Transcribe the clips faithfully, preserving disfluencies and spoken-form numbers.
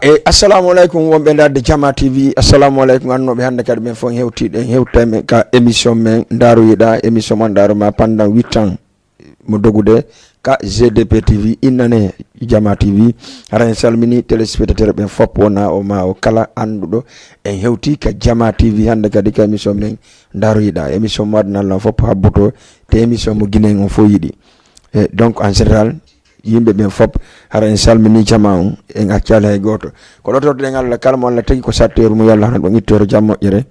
E assalamu aleykum wonɓe darde Jama T V. Assalamu aleykum annooɓe, hannde kadi men fof en hewti, en hewtay men ka émission men Ndaaru Yiɗa, émission mon Ndaaru Ma pendant huit ans mo dogude ka G D P T V, innane Jama T V. Hara en salmini téléspectateur ɓen fof, wona o ma o kala annduɗo. En hewti ka Jama T V hannde kadi ka émission men Ndaaru Yiɗa, émission mo aduna lan fof habboto, te émission mo Guinéen on fof yiɗi. E donc en général, yimɓe ɓen fof, hara en salmini jama on, en accali hay gooto. Ko ɗo tawtuɗen Allah, kala mo Allah tagi ko satteeru mo, yo Allah hano ɗum ittoyre jam moƴƴere.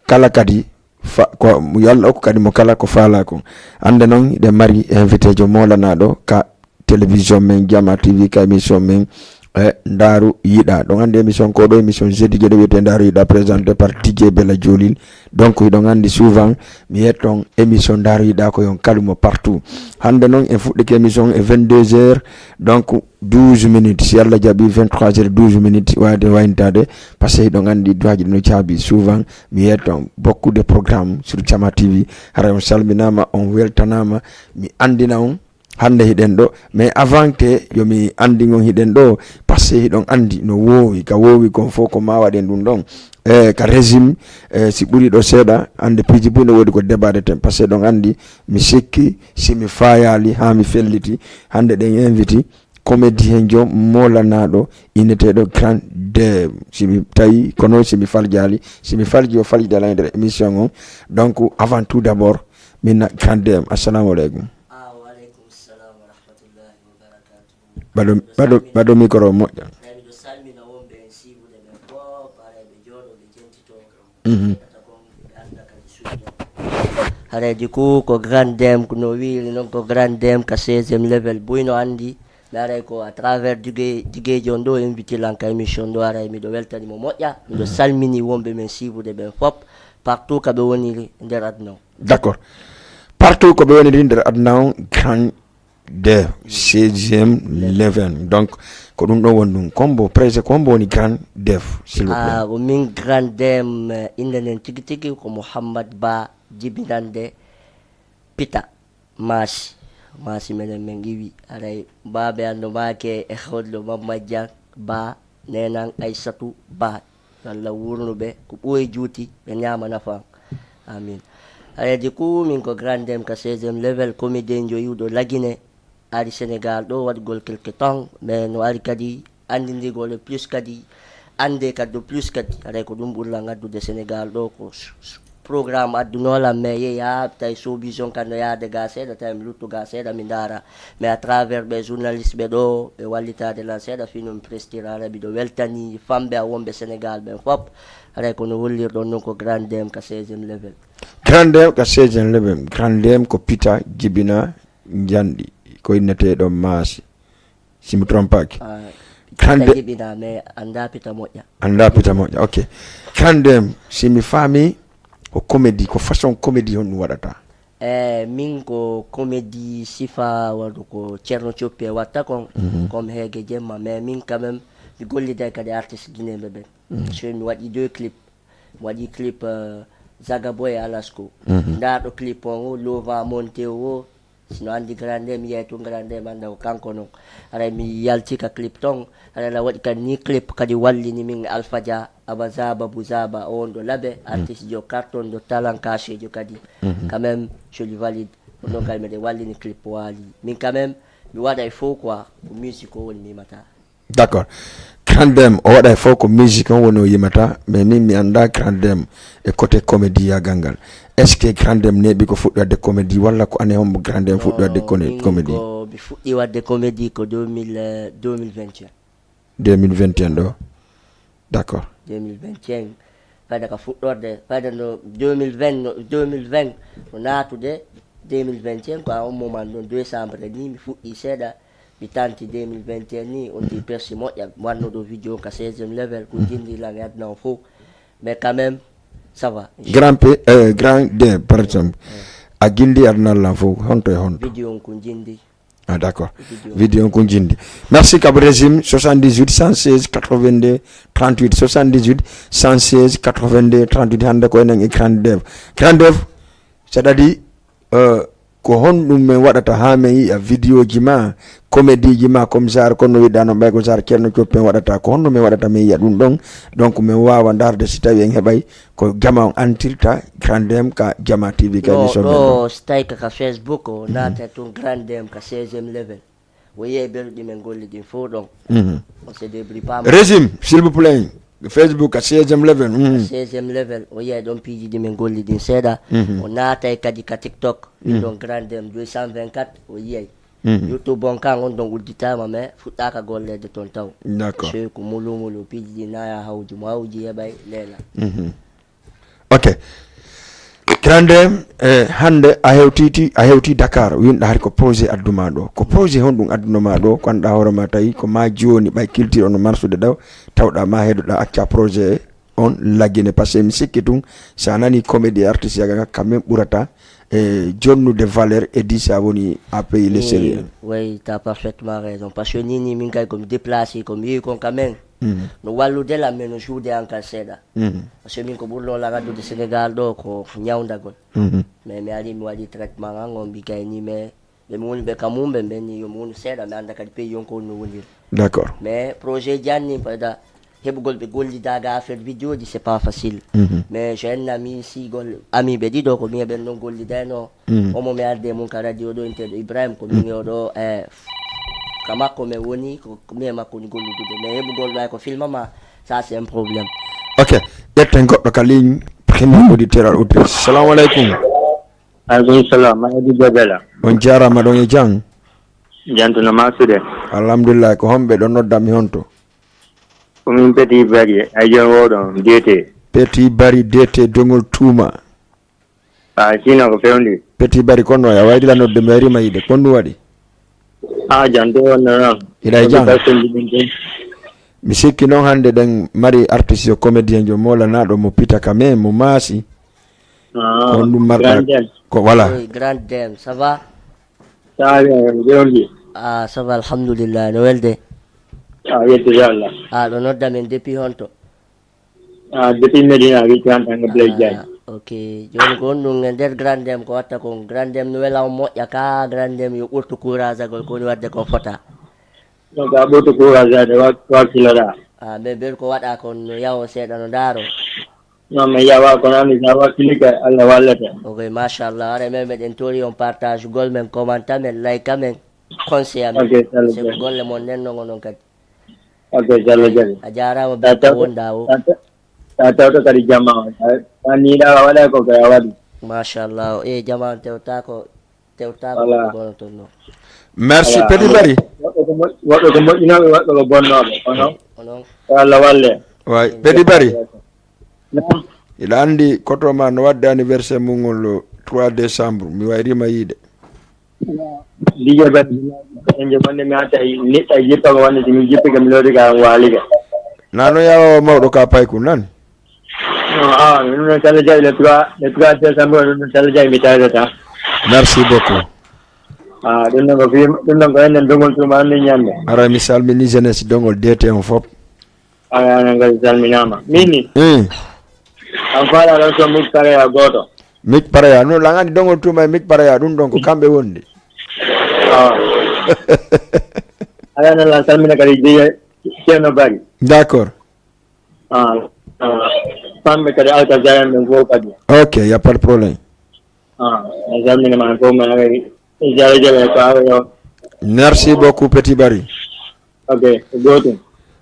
Kala kadi fa-, ko mo yo Allah okku kadi mo kala ko faalaa kon. Hannde noon, hiɗen mari invité jo moolanaaɗo ka télévision men Jama T V, ka émission men, e Ndaaru Yiɗa. Ɗon anndi émission ko ɗo émission jeudi jeɗo wiyetee Ndaaru Yiɗa, présenté par D J Bella Jolil. Donc hiɗon anndi souvent mi yetton émission Ndaaru Yiɗa ko yon kalumo partout. Hannde noon en fuɗɗike émission e vingt-deux heures, donc douze minutes. Si Allah jaɓi, vingt-trois heures douze minutes waawde wayntaade, parce que hiɗon anndi duwaaji ɗi no caabi. Souvent mi yetton beaucoup de programme sur Jama T V. Hara on salminaama, on weltanaama, mi anndina on hannde hiɗen ɗo, mais avant que yo mi anndin on hiɗen ɗo, parce que hiɗon anndi no woowi, ka woowi kon fof ko ma waɗen ɗum ɗon. E ka régime, e si ɓuri ɗo seeɗa, hannde piiji buy no woodi ko débat de thème, parce que ɗon anndi mi sikki si mi faayaali haa mi felliti, hannde ɗen invité comédien jo moolanaaɗo inneteeɗo Grand Dev. Si mi tawi, kono si mi faljaali, si mi falji o faljidala e nder émission on. Donc avant tout d'abord, min na Grand Dev, assalamu aleykum. Ah, wa aleykum salam wa rahmatullahi wa barakatuh. Ɓaɗo, ɓaɗo, ɓaɗo micro o moƴƴa. Tawi miɗo salmina wonɓe en siibude ɓen fof, pareɓe jooɗo, ɓe jentito. Mhm. Ɓe annda kadi suudu. Haray du coup, ko Grand Dame, ko no wiiri noon, ko Grand Dame ka seizième level. Buy no anndi, mi aray ko à travers Duguay, Duguay John ɗo invité lan ka émission ɗo, aray miɗo weltani mo moƴƴa. Miɗo salmini wonɓe men siibude ɓen fof, partout ka ɓe woniri nder aduna o. D'accord. Partout ko ɓe woniri nder aduna on, Grand Dame, seizième level. Donc, ko ɗum ɗon woni ɗum. Ko hombo, presque ko hombo woni Grand Dame, s'il vous plaît? Ah, ko min Grand Dame, eh, innde nden tigi tigi ko Mouhammad Ba, jibinande Pita Maasi. Maasi meɗen men iwi. Aray, baabe an no maake e hoɗlo Mamma Diang Ba, nenan Aysatu Ba. Yo Allah wuurnu ɓe, ko ɓooyi juuti, ɓe ñaama nafan. Amin. Aray du coup, min ko Grand Dame ka seizième level, comédien jo iwɗo Lagine, ari Sénégal ɗo waɗugol quelque temps, mais no ari kadi anndidigol e plus kadi, annde kadi de plus kadi. Aray ko ɗum ɓurlan addude Sénégal ɗo, ko s-, s-, programme addunoolan, mais yehi haa tawi solution kan no yahde ga seeɗa, tawi mi luttu ga seeɗa, mi ndaara. Mais à travers ɓe journaliste ɓe ɗo, ɓe wallitaade lan seeɗa, fii no mi prestira, aray miɗo weltani famɓe an wonɓe Sénégal ɓen fof. Aray ko no hollirɗon non ko Grand Dame ka seizième level. Grand Dame ka seizième level. Grand Dame ko Pita jibina njanɗi, ko inneteeɗo Maasi, si mi trompaaki. Ah, Grand Pita Dame jibina, mais annda Pita moƴƴa. Annda Pita moƴƴa, ok. Grand Dame, si mi faami, ko comédie, ko façon comédie honɗum waɗata? Eh, min ko comédie sifa waɗu ko Ceerno Coppi e watta kon, mhm, comme Heege Jemma, mais min quand même, mi golliday kadi artiste guinéen ɓe ɓen. Mhm. So mi waɗi deux clip, mi waɗi clip, euh, Zaga Boy e Alasko. Mhm. Ndaa ɗo clip on o, Lova Monte o, sino anndi Grand Dame, mi yiyay tun Grand Dame, mi annda ko kanko non. Aray mi yalti ka clip ton, aray la waɗi kan ni clip kadi wallini min Alpha Dia, Aba Zaba Bu Zaba, on ɗo labe, mhm, artiste jo carton ɗo talent caché jo kadi. Mhm. Quand même, je lui valide. Ko non kadi meɗen wallini clip waali. Min quand même, mi waɗay faux quoi, ko musique o woni mi yimata. D'accord. Grand Dame, o waɗay fof ko musique on woni o yimata, mais min mi annda Grand Dame e côté comédie yagal ngal. Est-ce que Grand Dame neeɓi ko fuɗɗi waɗde comédie, walla ko année hombo Grand Dame fuɗɗi waɗde coné-, comédie? Ko mi fuɗɗi waɗde comédie ko deux mille, euh, deux mille vingt et un. Deux mille vingt et un ɗo. D'accord. Deux mille vingt et un. Fayda ka fuɗɗorde, fayda no deux mille vingt, no deux mille vingt, no naatude deux mille vingt et un, ko à un moment ɗon, décembre ni, mi fuɗɗi seeɗa, mi tanti deux mille vingt et un ni, on ti persi moƴƴa, mi wanno ɗo vidéo ka seizième level, ko jindi lan e aduna o fof. Mais quand même, ça va. Grand P, euh, Grand D, par exemple, a jindi aduna lan fof, honto e honto? Vidéo on ko jindi. Ah, d'accord. Vidéo. Vidéo on ko jindi. Merci, Cap Régime, soixante-dix-huit, cent seize, quatre-vingt-deux, trente-huit, soixante-dix-huit, cent seize, quatre-vingt-deux, trente-huit, hannde ko enen e Grand Dame. Grand Dame, c'est-à-dire, euh, Ko honɗum min waɗata haa min yiya vidéoji ma, comédieji ma, comme genre kono no wiɗɗa noon, ɓay ko genre Ceerno Coppi en waɗata, ko honno min waɗata min yiya ɗum ɗon? Donc min waawa ndaarde si tawi en heɓay ko jama on antirta Grand Dame ka Jama T V ka. No émission men ɗo ɗo. Si tawi ka, ka Facebook o naata tun Grand Dame ka seizième level. O yiyay belɗi men golli ɗin fof ɗon. Mhm. On se débrouille pas mal. Régime, s'il vous plaît. Facebook à seizième level. Mhm. Seizième level, o yiyay ɗon piiji ɗi min golli ɗin seeɗa. Mhm. O naatay kadi ka TikTok, ɗin ɗon Grand Dame deux cent vingt-quatre, o yiyay. Mhm. YouTube on kan on ɗon udditaama, mais fuɗɗaaka golleede ton taw. D'accord. Parce que ko mulu mulu, piiji ɗi naya hawji mo hawji heɓay leela. Mhm. Ok. Grand Dame, eh, hannde a hewtiti, a hewti Dakar, winɗa hari ko projet adduma ɗo. Ko projet honɗum adduno ma ɗo, ko annduɗa hoore ma tawi ko ma jooni ɓay culture on no marsude ɗo, tawɗa ma heɗoɗa acca projet on laggine. Parce que mi sikki tun, sa nani comédie artiste yaga nga, quand même ɓurata, eh, jonnude valeur e di sa woni à pays l'extérieur. Way, t'as parfaitement raison. Parce que ni, ni min kay ko mi déplacé, ko mi yehi kon quand même. Mhm. No wallude lan, mais no joude an kan seeɗa. Mhm. Parce que min ko ɓurno lan addude Sénégal ɗo ko ñawndagol. Mhm. Mais mi ari mi waɗi traitement an, on mbi kay ni, mais ɓe mi woni ɓe ka mum, ɓe mbenni yo mi wonu seeɗa, mi annda kadi pays on ko no woniri. D'accord. Mais projet ji an ni, par exemple, heɓugol ɓe gollida ga affaire vidéo ji, c'est pas facile. Mhm. Mais j'ai un ami, si gol-, ami ɓe ɗiɗo, ko mi e ɓen non gollidayno. Mhm. Omo mi arde mun ka radio ɗo, inteɗo Ibrahim, ko min e oɗo, eh, ka makko men woni, ko, ko mi e makko ni golludude. Mais heɓugol ɗo ay ko filmama, ça c'est un problème. Ok, ƴetten goɗɗo ka ligne, premier auditeur al auditrice. Salamu aleykum. Aleykum salam, ma Edi Jabela. On jaarama, ɗon e jam? Jantuno masude. Alhamdulillah, ko homɓe ɗo nodda mi honto? Ko min Petit Bari, ay jom woɗon, D T. Petit Bari, D T, dongol tuuma. A sino ko fewndi. Petit Bari, kono a wayri la nodde, mi wayri ma yiide, kon ɗum waɗi? A janto wonno noon. Hiɗa e jam? Ko ɗum ɗum ɗum. Mi sikki noon hannde ɗen mari artiste yo comédien jo moolanaɗo mo pita ka men, mo maasi. Ah, on ɗum marɗa Grand Dame. Ko, voilà. Oui, Grand Dame, ça va? Ça va bien, on dit. Ah, ça va, alhamdulillah, no welde. Ah, yettude Allah. Ah, ɗo nodda men depuis honto? Ah, depuis Medina, wiyetee Anta Nga Blay Diagne. Ah, ok. Jooni ko honɗum e nder Grand Dame ko watta kon? Grand Dame no wela on moƴƴa ka, Grand Dame yo ɓurtu courage agol ko woni waɗde kon fota? Donc, a ɓurtu courage ade wa-, wakkiloɗaa. Ah, mais ɓen ko waɗa kon no yawo seeɗa no ndaaro. Non, mais yawa kono anndi sa wakkili kay, Allah wallete. Ok, machallah. Hare men meɗen tori on partage gol men, commenta men, like men, conseil amen. Ok, salut. C'est ko golle mon nen non onon kadi. Ok, Jallo Jabi. A jaaraama. Sa bikka tawto, wonda o. Sa ta-, sa tawto kadi jama o. Sa, sa niiɗa a waɗa ko kay a waɗi. Machallah. E jama on tewta ko, tewta ko. Voilà. Ko gono ton non. Merci, voilà, Petit Bari. Woɓɓe ko mo-, woɓɓe ko moƴƴinooɓe, woɓɓe ko bonnooɓe. Kono, onon, ko Allah walle. Way, Petit Bari. Naam. Hiɗa anndi koto ma no waɗde anniversaire mum ngol le trois décembre. Mi wayri ma yiide. Didier Badji, en je wonde mi arta e neɗɗo e jippa ko wonde si mi jippike mi loori ka mi waalike. Na no yawa mawɗo ka payku nan? Non, ah, ɗum ɗon Salla Diagne le trois, le trois décembre, ɗum ɗon Salla Diagne mi taritata. Merci beaucoup. Ah, ɗum ɗon ko fi-, ɗum ɗon ko enen dongol tuma anndi ñande. Ara mi salmini jeunesse dongol D T on fop. Ala, aɗa ngal salminaama. Min ni, hmm, an faala ɗon so Mick Pareya gooto. Mick Pareya, non, lan anndi dongol tuma e Mick Pareya, ɗum ɗon ko kamɓe wondi. Ah. Ala, nan lan salmina kadi Didier Ceerno Bari. D'accord. Ah, ah. Kamɓe kadi Alka Zayan ɓen fof kadi. Ok, y a pas de problème. Ah, a salmina ma fof ma, ay, jare jare ko awa yo. Merci beaucoup, Petit Bari. Ok, ko gootum.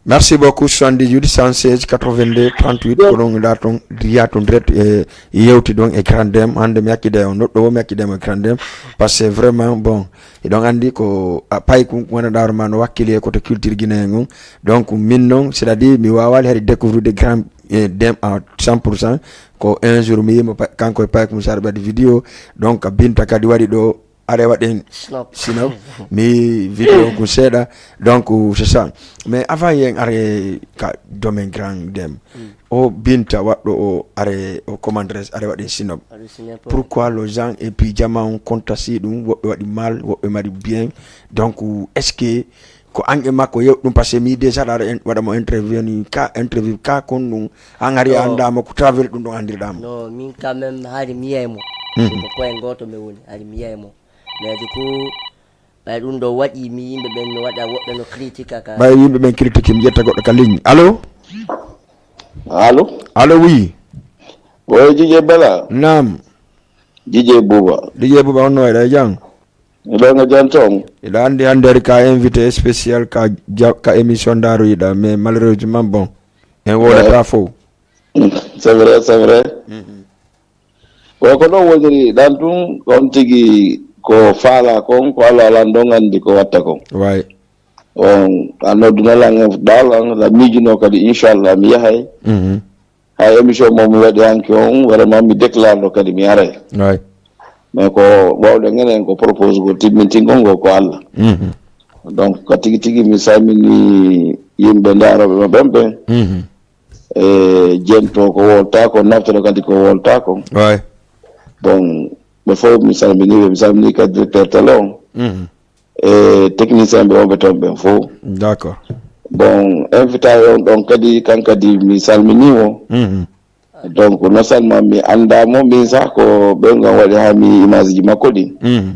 Merci beaucoup, soixante-dix-huit, cent seize, quatre-vingt-deux, trente-huit, ko ɗon ɗa ton, riya ton direct e yewti ɗon e Grand Dame. Hannde mi hakkide on, ɗo mi hakkide mo e Grand Dame. Parce que vraiment, bon, eɗon anndi ko a pay kun wona ɗaaro ma no wakkili e koto culture guinéen on. Donc, min non, c'est-à-dire, mi waawali hari découvrir de Grand, eh, Dame à cent pour cent. Ko un jour mi yimo pa-, kanko e pay kun sar ɓadi vidéo. Donc, Binta kadi waɗi ɗo are waɗen Snap. Snap. Mi vidéo ko seeɗa. Donc, c'est ça. Mais avant yen are ka domaine Grand Dame. Mm. O Binta waɗɗo o are o commandres are waɗen Snap. Are Snap. Pourquoi les gens et puis jama on contesti ɗum, woɓɓe waɗi mal, woɓɓe mari bien. Donc, est-ce que ko an e makko yew ɗum, parce que mi déjà ɗa en-, waɗa mo interview ni ka interview ka kon ɗum, an hari a annda mo ko travers ɗum ɗon anndirɗa mo. Non, min quand même hari mi yiyay mo. Mhm. Ko koyen gooto mi woni, hari mi yiyay mo. Mais du coup, ɓay ɗum ɗo waɗi mi yimɓe ɓen no waɗa woɓɓe no critique ka. Ɓay yimɓe ɓen critique, mi ƴetta goɗɗo ka ligne. Allo? Allo? Allo, oui. Boy Jije Bela. Naam. Jije Buba. Jije Buba, on no waɗa jam? Miɗo nga jam toon. Miɗo anndi hannde ari ka invité spécial ka ja- ka émission Ndaaroyiɗa, mais malheureusement, bon, en wowlata fof. C'est vrai, c'est vrai. Ko ko ɗon woniri ɗan tun, on tigi ko faala kon, ko Allah alan ɗon anndi ko watta kon. Way. On a nodduno lan, en ɗalan la miijuno kadi, inchallah mi yahay. Mhm. Hay émission mo mi waɗi hanki on, vraiment mi déclare ɗo kadi mi aray. Way. Mais ko wawɗen enen ko propose ko timmintingol ngol ko Allah. Mhm. Donc ka tigi tigi mi salmini yimɓe ndaroɓe ma ɓen ɓen. Mhm. E jento ko wolta ko, naftoro kadi ko wolta ko. Way. Bon, ɓe fof mi salmini ɓe, mi salmini kadi directeur télé on. Mhm. E technicien ɓe wonɓe toon ɓen fof. D'accord. Bon, invité on ɗon kadi, kan kadi mi salminimo. Mhm. Donc non seulement mi annda mo, min sah ko ɓen gam waɗi ha mi image ji makko ɗin. Mhm.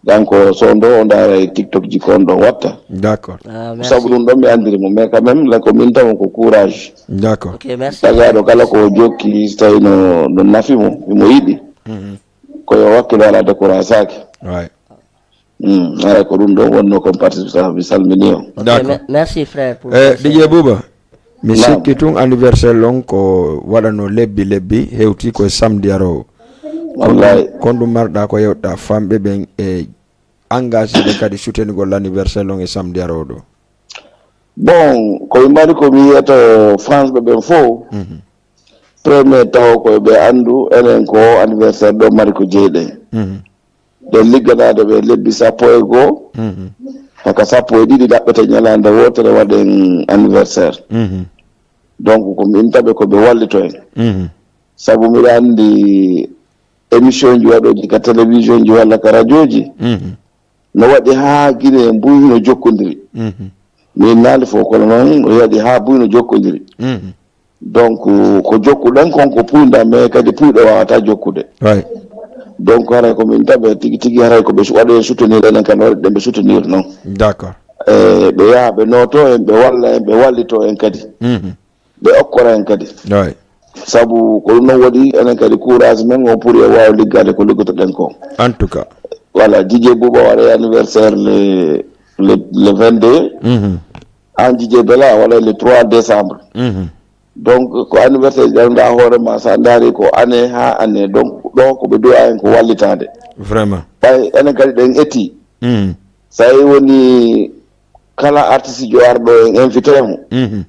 Donc so ndo o ndaara e TikTok ji kon ɗon watta. D'accord. Ah, merci. Sabu ɗum ɗon mi anndiri mo, mais quand même la ko min taw ko courage. D'accord. Ok, merci. Tagaɗo kala ko o jokki, so tawi no, no nafi mo, imo yiɗi. Mhm. Ko yo wakkilo ala découragaki. Ouais. Mm, ara ko ɗum ɗon wonno kon parti sa mi salmini on. Ok, d'accord. Me- merci frère pour eh, le DJ Bouba, mi sikki tun anniversaire lon ko waɗano lebbi lebbi, hewti ko e samedi arowo. Wallahi. Kon ɗum marɗa ko yewta famɓe ɓen e engagé ɓe kadi soutenugol anniversaire lon e samedi arowo ɗo. Bon, ko mi mari ko mi yiyata France ɓe ɓen fof. Mhm. Premier taw ko ɓe anndu enen ko anniversaire ɗo mari ko jeyɗen. Mhm. Ɗen ligganaade ɓe lebbi sappo e goo, mhm, haka sappo e ɗiɗi ɗaɓɓete ñalaande wootere waɗen anniversaire. Mhm. Donc ko min taɓe ko ɓe wallito en. Mhm. Sabu miɗo anndi émission ji waɗooji ka télévision ji walla ka radio ji. Mhm. No waɗi haa Guinée mbuy no jokkondiri. Mhm. Min naali fof, kono noon no waɗi haa buy no jokkondiri. Mhm. Donc ko jokkuɗen kon ko puyɗa, mais kadi puyɗo waawata jokkude. Ouais. Donc haray ko min taɓe tigi tigi, haray ko ɓe su- waɗo en soutenir enen, kan waɗi ɗen ɓe soutenir noon. D'accord. E ɓe yaha ɓe nooto en, ɓe walla en, ɓe wallito en kadi. Mhm. Ɓe okkora en kadi. Ouais. Sabu ko ɗum noon waɗi enen kadi courage men on pour e waawa liggade ko liggotoɗen ko. En tout cas. Voilà, Didier Bouba waɗa anniversaire le, le, le vingt-deux. Mhm. An Didier Bela waɗa le trois décembre. Mhm. Donc ko anniversaire ji ɗan nda hoore ma, sa ndaari ko année ha année, donc ɗo ko ɓe duwa en ko wallitade. Vraiment. Ɓay enen kadi ɗen etti. Mhm. Sa yi woni kala artiste jo arɗo en invité mo. Mhm.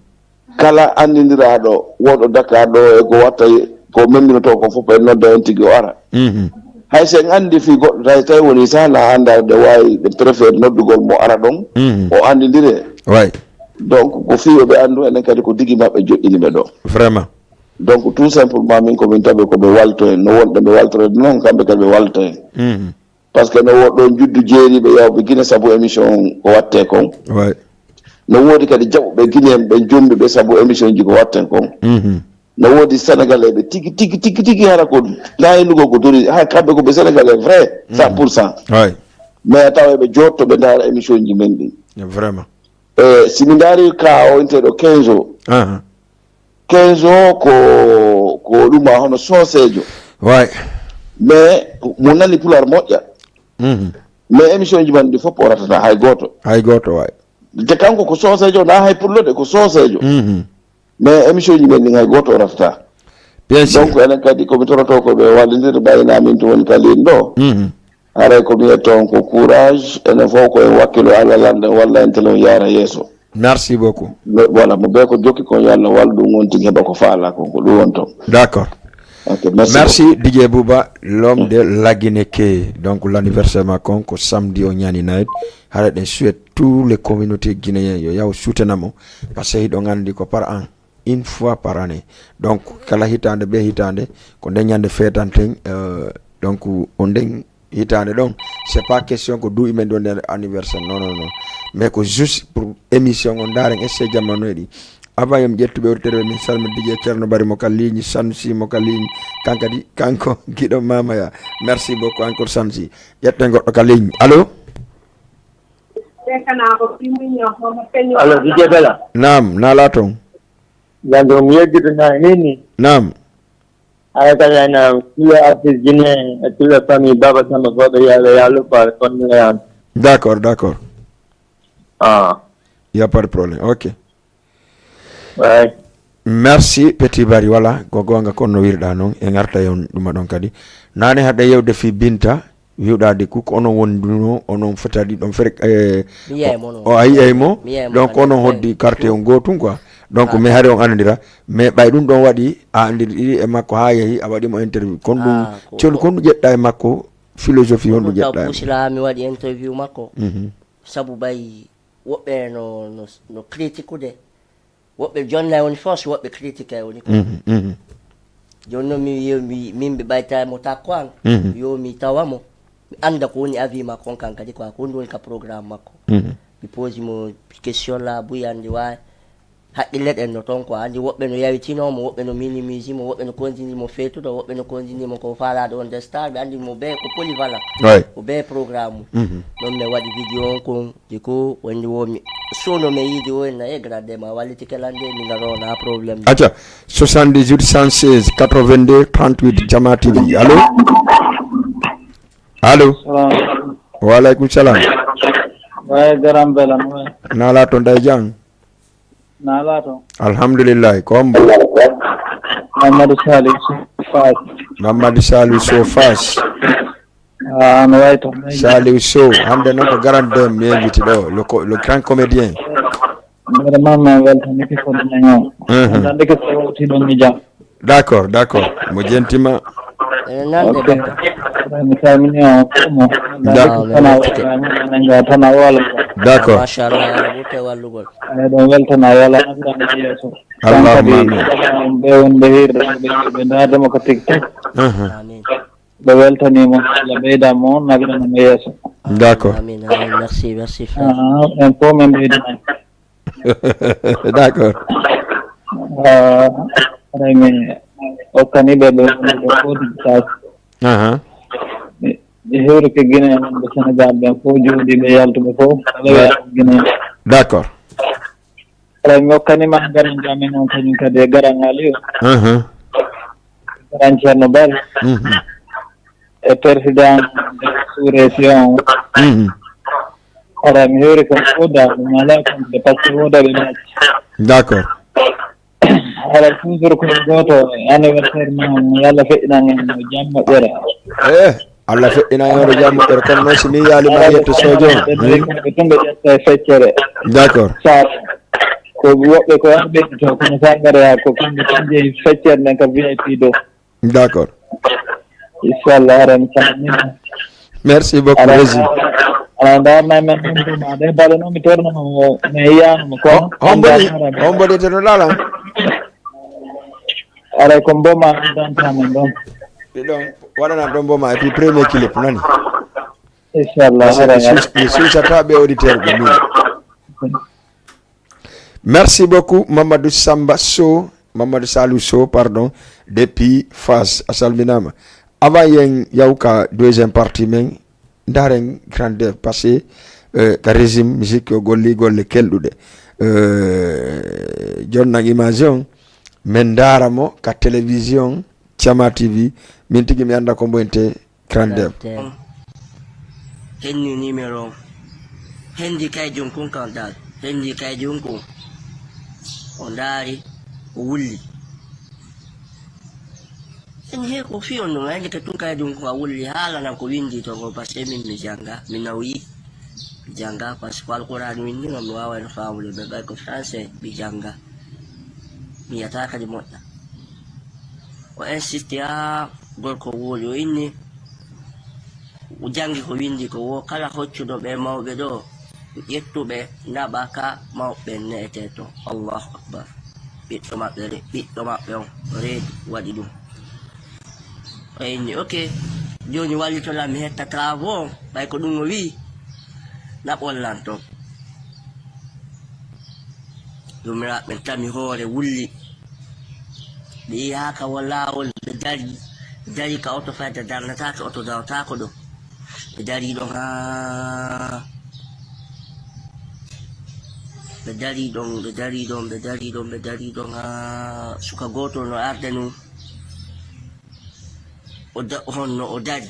Kala anndindiraaɗo wonɗo Dakar ɗo e ko watta ko memminotoo ko fof en nodda en tigi o ara. Mhm. Hay so en anndi fii goɗɗo tawi tawi woni sah na annda ɗe waawi ɗe préfère noddugol mo ara ɗon, mhm, o anndindire. Way. Donc ko fii yo ɓe anndu enen kadi ko digi maɓɓe joɗɗini ɓe ɗo. Vraiment. Donc tout simplement min ko min tawi ko ɓe walto en no wonɓe ɓe waltorede noon, kamɓe kadi ɓe walto en. Mhm. Parce que no woɗɗo juddu jeeriiɓe yawɓe Guinée sabu émission ko watte kon. Ouais. No woodi kadi jaɓuɓe Guinéen ɓe jombi ɓe sabu émission ji ko watten kon. Mhm. No woodi Sénégalais ɓe tigi tigi tigi tigi hara ko laynugol ko dori, ha kamɓe ko ɓe Sénégalais vrai cent pour cent. Mhm. Ouais. Mais a tawa ɓe jotto ɓe ndaara émission ji men ɗi. Vraiment. E si mi ndaari ka o inteɗo quinze o. Aha. Quinze o ko ko ɗum ma hono sooseejo. Way. Mais mo nani pular moƴƴa. Mhm. Mais émission ji man ɗi fof o ratata hay gooto. Hay gooto, way. Te kanko ko sooseejo, na hay pullo de, ko sooseejo. Mhm. Mais émission ji men ɗin hay gooto o ratata. Bien sûr. Donc enen kadi ko mi toroto ko ɓe wallindirde ɓayna min to woni ka liin ɗo. Mhm. Haray ko mi yetto on ko courage, enen fof ko en wakkilo Allah lanɗen walla en telon yaara yeeso. Merci beaucoup. Voilà, mo bee ko jokki kon yo Allah wallu ɗum on tigi heɓa ko faala kon, ko ɗum won ton. D'accord. Ok, merci. Merci beaucoup. Didier Bouba, l'homme de la Guinée ke. Donc l'anniversaire ma kon ko samedi o ñaani night. Haray ɗen souhaite tous les communautés guinéens yo yaw soutenamo. Parce que hiɗon anndi ko par an. Une fois par année. Donc kala hitaande be hitaande ko nden ñande feetanten, euh, donc on nden hitaande ɗon, c'est pas question ko duuɓi men ɗon nder anniversaire, non non non, mais ko juste pour émission on ndaaren esse jamanu ɗi Avant yo mi ƴettu ɓe auditeur ɓe, min salminde D J Ceerno Bari mo ka ligne, Sanusi mo ka ligne, kankadi kanko giɗo Mamaya. Merci beaucoup encore Sanusi. Ƴetten goɗɗo ka ligne. Allo? Allo, D J Bella. Naam, naalaa toon? Jam ɗo mi yejjito na nini. Naam. Ala kala na kila artiste jine, kila famille Baba Samba Foɓe yaɓe yalu pa konno yan. D'accord, d'accord. Ah. Il n'y a pas de problème. Ok. Ouais. Merci Petit Bari, voilà, ko goonga kon no wirɗa noon, e ngarta yon ɗuma ɗon kadi. Naane haɗa yewde fi Binta, wiwɗaade ko ko onon wonduno, onon fotadi ɗon fere eh, Mi yiyay mo noon. O a yiyay mo? Mi yiyay mo Donc kadi. Onon hoddi quartier on gootun quoi. Donc mais hari on anndira, mais ɓay ɗum ɗon waɗi a anndir ɗiɗi e makko haa yehi a waɗi mo interview. Kon ɗum Ah, ko- col kon ɗum ƴeɗɗa e makko, philosophie on ɗum Ɗum taw ƴeɗɗa e makko. Pusila mi waɗi interview makko. Mhm. Sabu ɓay woɓɓe no no no critiqueude, woɓɓe jonna woni force, woɓɓe critique woni ko. Mhm, mhm. Jooni noon mi wiyo mi min ɓe ɓayta mo takko an. Mhm. Yo mi tawa mo, mi annda ko woni avis makko on kan kadi quoi, ko honɗum woni ka programme makko. Mhm. Mi posi mo question laabuyi, anndi waawi haqqille ɗen no toon quoi, anndi woɓɓe no yawitino mo, woɓɓe no minimise mo, woɓɓe no kondini mo feetude, woɓɓe no kondini mo ko faalaade on des stars, ɓe anndi mo bee ko polyvalent. Ouais. Ko bee programme mum. Mhm. Ɗon mi waɗi vidéo on kon, du coup wonde wo mi suuno mi yiide o en e grande ma wallitike lande mi ngaro na problème. Acca, soixante-dix-huit cent seize quatre-vingt-deux trente-huit Jama T V. Allo? Allo? Wa alaikum salam. Waye garam bela no waye? Nala to nday jang. Nala to. Alhamdulillah. Ko hombo? Mamadou Salih Fas. Mamadou Salih Sow Fass. Ah, no waye to. Salih Sow, hande non ko garande mi invité ɗo, le, co- le grand comédien. Vraiment ma weltanike ko ɗum en o. Mhm. Andandike ko wawti ɗon mi jam. D'accord, d'accord. Mo jentima. Ene nande Ok. Bakka. Mi salmini on fof mo. Da- Andandike ko sana wala mo nanga tan a wala. D'accord. Machallah, Allah ɓurte wallugol. Eɗon weltana wala nafrani yeeso. Allahumma Kadi amin. Ɓe wonde hirde ɓe ndaardemo ko tiktok. Mhm. Amin. Ɓe weltanimo Allah ɓeydamo naɓirana mo yeeso. D'accord. Amin, amin. Merci, merci frère. Ah, en fof min ɓeydana. D'accord. Ah, aray mi okkani ɓe ɓe wonde fof tas. Aha. E hewre ke Guinée en ɓe Sénégal ɓen fof jooɗiɓe yaltuɓe fof. Guinée. D'accord. Aray mi okkanima garan jamin on kañum kadi e garan Aliou. Aha. Garan Ceerno Bal. Mhm. E président sous-région. Mhm. Aray mi hewri kon fof da ɗum ala kon de parce que woda ɓe macci. D'accord. Aray toujours ko goto anniversaire ma mo yalla feƴƴinan en no jam moƴƴere. Eh, Allah feƴƴina en oɗo jam moƴƴere kono noon si mi yaali Mariette Sodio. Ɓe tun ɓe ƴetta e feccere. D'accord. Sa ko woɓɓe ko an ɓeydi to kono sa ngara ko kamɓe tan jeeyi feccere nden ka V I P ɗo. D'accord. Inchallah aray mi salmini. Merci beaucoup Rési. Ala darna men ɗum ɗum aɗa e baɗa noon mi tornoma mo mi yiyanoma kono. Hombo ni? Hombo de teno lala. Aray ko mboma danta men ɗon. Ɗiɗon waɗana ɗon mboma et puis premier clip nani. Inchallah aray. Mi suusata ɓe auditeur ɓe min. Merci beaucoup Mamadou Samba Sow, Mamadou Salou Sow pardon, depuis Fass, a salminama. Avant yen yaw ka deuxième partie men, ndaren grande passé euh, ka régime musique o golli golle kelɗuɗe. Euh, jonnan image on min ndaara mo ka télévision Cama T V. Min tigi mi anda ko mboyente. Grande. Henni numéro on. Hendi kay jonkun kan dal. Hendi kay jonkun. O ndaari, o wulli. Eni he ko fi on ɗum ayde ke tun kay jonkun a wulli haala nan ko windi to ko parce que min mi janga, mi nawi. Mi janga parce que alquran windi no mi wawa no famude ɓe ɓay ko français mi janga. Mi yata kadi moƴƴa. O insisti haa gorko wooɗi, o inni, o janngi ko winndi ko woo, kala hoccuɗo ɓe mawɓe ɗoo, ƴettu ɓe, naɓa ka mawɓe ɓen ne'etee to. Allahu Akbar. Ɓiɗɗo maɓɓe, re-, ɓiɗɗo maɓɓe on reedi, waɗi ɗum. O inni, ok, jooni wallito lan, mi hetta travaux on, ɓay ko ɗum o wi'i, naɓon lan ton. Joomiraaɓe ɓen tami hoore, wulli. Ɓe yaha ka wo laawol, ɓe dari, ɓe dari ka oto fayda darnataake, oto darotaako ɗon. Ɓe dari ɗon haa, ɓe dari ɗon, ɓe dari ɗon, ɓe dari ɗon, ɓe dari ɗon haa suka gooto no ardani. O da-, honno o dari.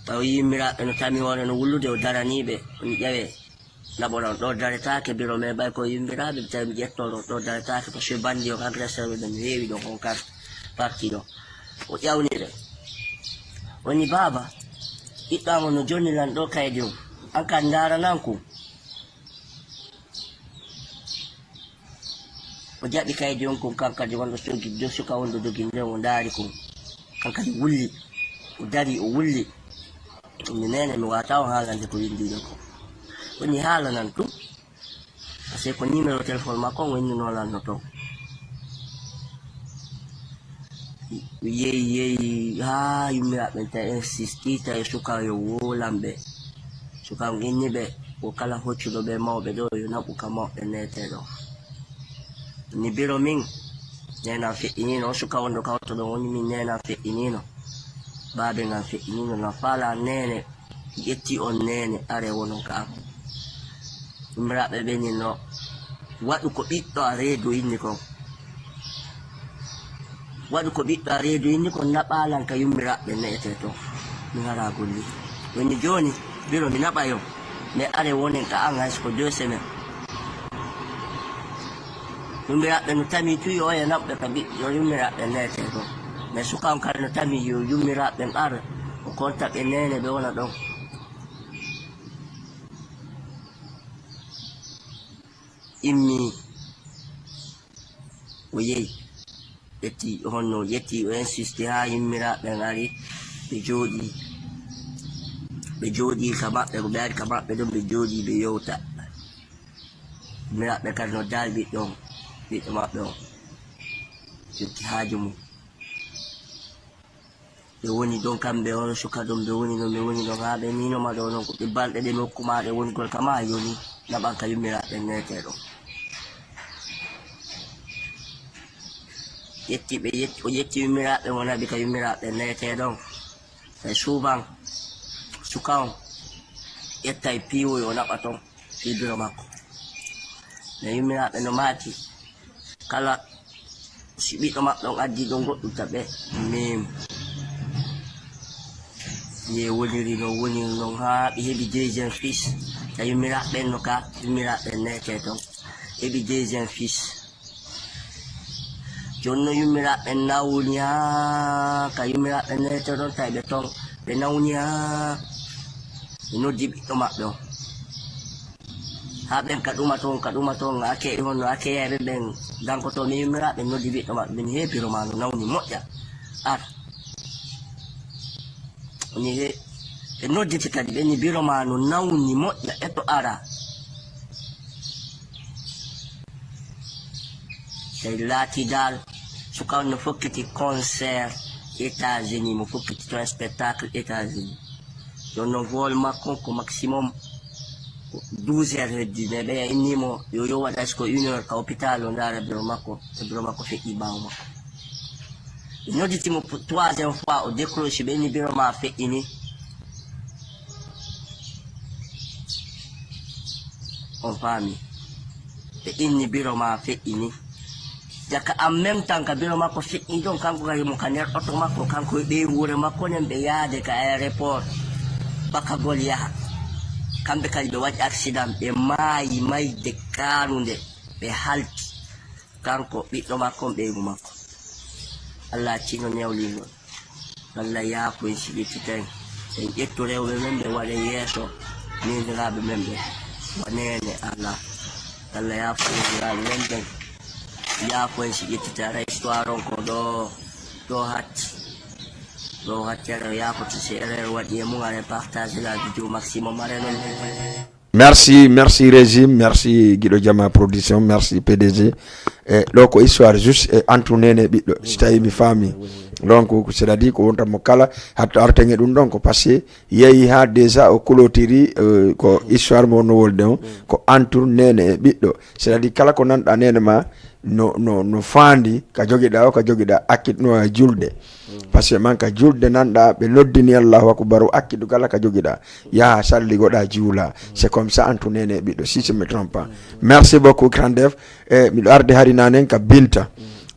Ɓaawo yummiraaɓe no tami hoore no wullude, o daranii ɓe, o wi'i, "Ƴawee, naɓoɗon ɗoo daretaake, biro men ɓay ko yummiraaɓe, mi tawi mi ƴettoɗon ɗoo daretaake, parce que bandi on, agresseur ɓe ɓen heewi ɗon, on kar-, parti ɗon." O ƴawni ɓe. Woni, "Baaba, ɓiɗɗo am on no jonni lan ɗoo kaydi on. An kan ndaaranan kun." O jaɓi kaydi on kon, kan kadi wonɗo soggi, do suka wonɗo doginde o ndaari kon. Kan kadi wulli, o dari, o wulli. Woni, "Neene, mi waata on haalande ko winndi ɗon kon. Woni, haalanan tun. Parce que ko numéro téléphone makko on winndinoo lan no ton." Yehi, yehi, haa yummiraaɓe ɓen tawi insisti, tawi suka yo woolan ɓe. Suka on inni ɓe, wo kala hoccuɗo ɓe mawɓe ɗoo, yo naɓu ka mawɓe neete ɗoo. Ni biro min, neenan feƴƴiniino, on suka on ɗo kawto ɗon, woni min neenan feƴƴiniino. Baabe ngan feƴƴiniino, na faala neene, ƴetti on neene, are wonon ka am. Yummiraaɓe ɓen ni no, "Waɗu ko ɓiɗɗo a reedu inni kon. Waɗu ko ɓiɗɗo a reedu inni kon, naɓaa lan ka yummiraaɓe neete ton. Mi hara golli. Woni jooni, biro mi naɓa yo. Mais are wonen ka an hay so ko deux semaines." Yummiraaɓe no tami tu yo oya naɓɓe ka ɓiɗɗo yummiraaɓe neete ton. Mais suka on kadi no tami yo yummiraaɓe ɓen ar, o konta ɓe neene ɓe wona ɗon. Immi, o yehi, ƴetti, honno o ƴetti, o insisti haa yummiraaɓe ɓen ari, ɓe jooɗi, ɓe jooɗi ka maɓɓe, ko ɓe ari ka maɓɓe ɗon, ɓe jooɗi, ɓe yewta. Yummiraaɓe kadi no daari ɓiɗɗo on, ɓiɗɗo maɓɓe on, yotti haaju mum. Ɓe woni ɗon kamɓe, on suka ɗon, ɓe woni ɗon, ɓe woni ɗon, haa ɓe ninoma ɗo non, ko ɓe balɗe ɗe mi hokkuma ɗe wonugol ka maayo ni, naɓan ka yummiraaɓe neete ɗon. Ƴetti ɓe, ƴetti, o ƴetti yummiraaɓe mo naɓi ka yummiraaɓe neete ɗon. Tawi suuban suka on ƴettay piiwoy o naɓa ton fii biro makko. Mais yummiraaɓe no maati, kala si ɓiɗɗo maɓɓe on addi ɗon goɗɗum ta ɓe, min ye woniri no woniri non haa ɓe heɓi deuxième fils. Ta yummiraaɓe ɓen no ka, yummiraaɓe ɓen neete ton. Heɓi deuxième fils. Jooni no yummiraaɓe ɓen nawni haa ka yummiraaɓe ɓen neete ton, tawi ɓe ton. Ɓe nawni haa ɓe noddi ɓiɗɗo maɓɓe on. Haa ɓen ka ɗuma ton, ka ɗuma ton, ake e honno, ake yayɓe ɓen dankoto mi yummiraaɓe, noddi ɓiɗɗo maɓɓe, min he biro ma no nawni moƴƴa. Ar. Ni he, ɓe nodditi kadi, ɓe ni biro ma no nawni moƴƴa, e to ara. Tawi laati dal, suka on no fokkiti concert États-Unis, mo fokkiti ton spectacle États-Unis. Ɗon non vol makko ko maximum douze heures heddi, mais ɓe inni mo yo, yo waɗa est-ce que une heure ka hôpital o ndaara biro makko, e biro makko feƴƴi ɓaawo makko. Ɓe nodditi mo pour troisième fois, o décroché, ɓe inni biro ma feƴƴini. On faami. Ɓe inni biro ma feƴƴini. Jaka en même temps ka biro makko feƴƴi ɗon, kanko kadi mo ka nder oto makko, kanko e ɓeynguure makko nden ɓe yaade ka aéroport bakagol yaha. Kamɓe kadi ɓe waɗi accident, ɓe maayi mayde kaanunde, ɓe halki. Kanko, ɓiɗɗo makko, on ɓeyngu makko. Allah accino newlingol. Allah yaafo en si ƴettitay. En ƴettu rewɓe men ɓe waɗa yeeso. Neeniraaɓe men ɓe. Wa neene Allah. Allah yaafo neeniraaɓe men ɓe. Yaafo en si ƴettitay. Ara histoire on ko ɗo, ɗo hatti. Ɗo hatti ara yaafo to si erreur waɗi e mum, ara partage la vidéo maximum, ara non. Merci, merci régime, merci Guido Jama Production, merci P D G. E ɗo ko histoire juste e antu nene ɓiɗɗo, si tawi mi faami. Donc, c'est-à-dire ko wonta mo kala, hatta arten e ɗum ɗon ko parce que yeeyi ha déjà o kulotiri, euh, ko histoire mo wonno wolde on, ko entre nene e ɓiɗɗo. C'est-à-dire kala ko nanɗa nene ma, no, no, no faandi ka jogiɗa o, ka jogiɗa akkit no e julde. Parce que man ka julde nanɗa ɓe noddini Allahu akbar, o akkidu kala ka jogiɗa. Yaha salligoɗa juula. C'est comme ça entre nene e ɓiɗɗo, si je me trompe pas. Merci beaucoup, Grand Def. E, miɗo arde hari nanen ka Binta.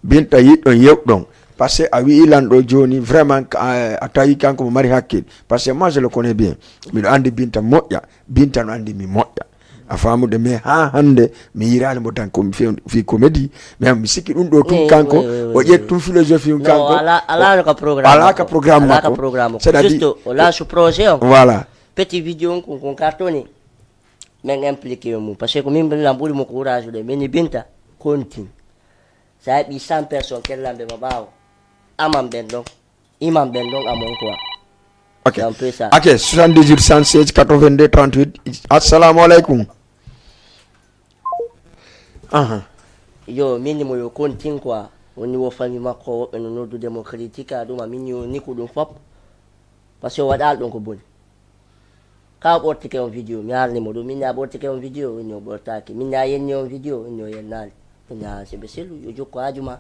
Binta yiɗɗon yewɗon. Parce que a wi'i lanɗo joni, vraiment, a, a tawi kanko mo mari hakkil. Parce que moi, je le connais bien. Miɗo andi Binta moƴƴa. Binta no andi mi moƴƴa. A famude, mais ha hande mi yirali mo tan ko fi, fi comédie. Mais mi sikki ɗum ɗo tun kanko, o ƴetti tun philosophie on kanko. Ala, ala no ka programme. Ala ka programme makko. C'est-à-dire, juste o laasu projet on. Voilà. Petit vidéo on kon, kon cartonné. Min impliqué e mum. Parce que ko min lan ɓuri mo courage de. Min ni Binta, continue. Sa heɓi cent personnes, kellan ɓe ma ɓaawo. Aman ɓen ɗon. Iman ɓen ɗon amon quoi. Ok. C'est un peu ça. Ok, soixante-dix-huit, cent seize, quatre-vingt-deux, trente-huit. Assalamu alaikum. Aha. Yo, min ni mo yo continue quoi. Woni wo famille makko, woɓɓe no noddude mo critique, a ɗum a min yo ni ko ɗum fop. Parce que o waɗal ɗon ko boni. Ka o ɓortike on vidéo, mi haalni mo ɗum, min a ɓortike on vidéo, inni o ɓortaki, min a yenni on vidéo, inni o yennaali. Inni a si ɓe sellu, yo jokku haaju ma.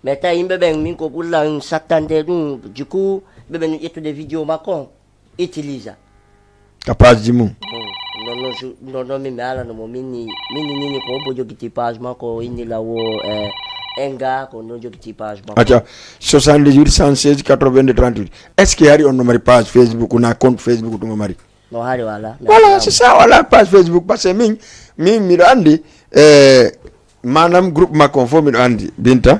Mais tawi yimɓe ɓen, min ko ɓurlan sattande ɗum, du coup, ɓe ɓen ƴettude vidéo makko on, utilisa. Ka page ji mum. Bon, non, non, je, non, non, min mi haalano mo, min ni, min ni, ni, ni ko hombo jogiti page makko, inni lawo, eh, enga, ko non jogiti page makko. Acca, soixante-dix-huit, cent seize, quatre-vingt-deux, trente-huit. Est-ce que hari on no mari page Facebook, na compte Facebook ɗum o mari? No hari wala. Voilà, c'est ça, wala page Facebook, parce que min, min, miɗo andi, eh, manam groupe makko on fof miɗo andi, Binta.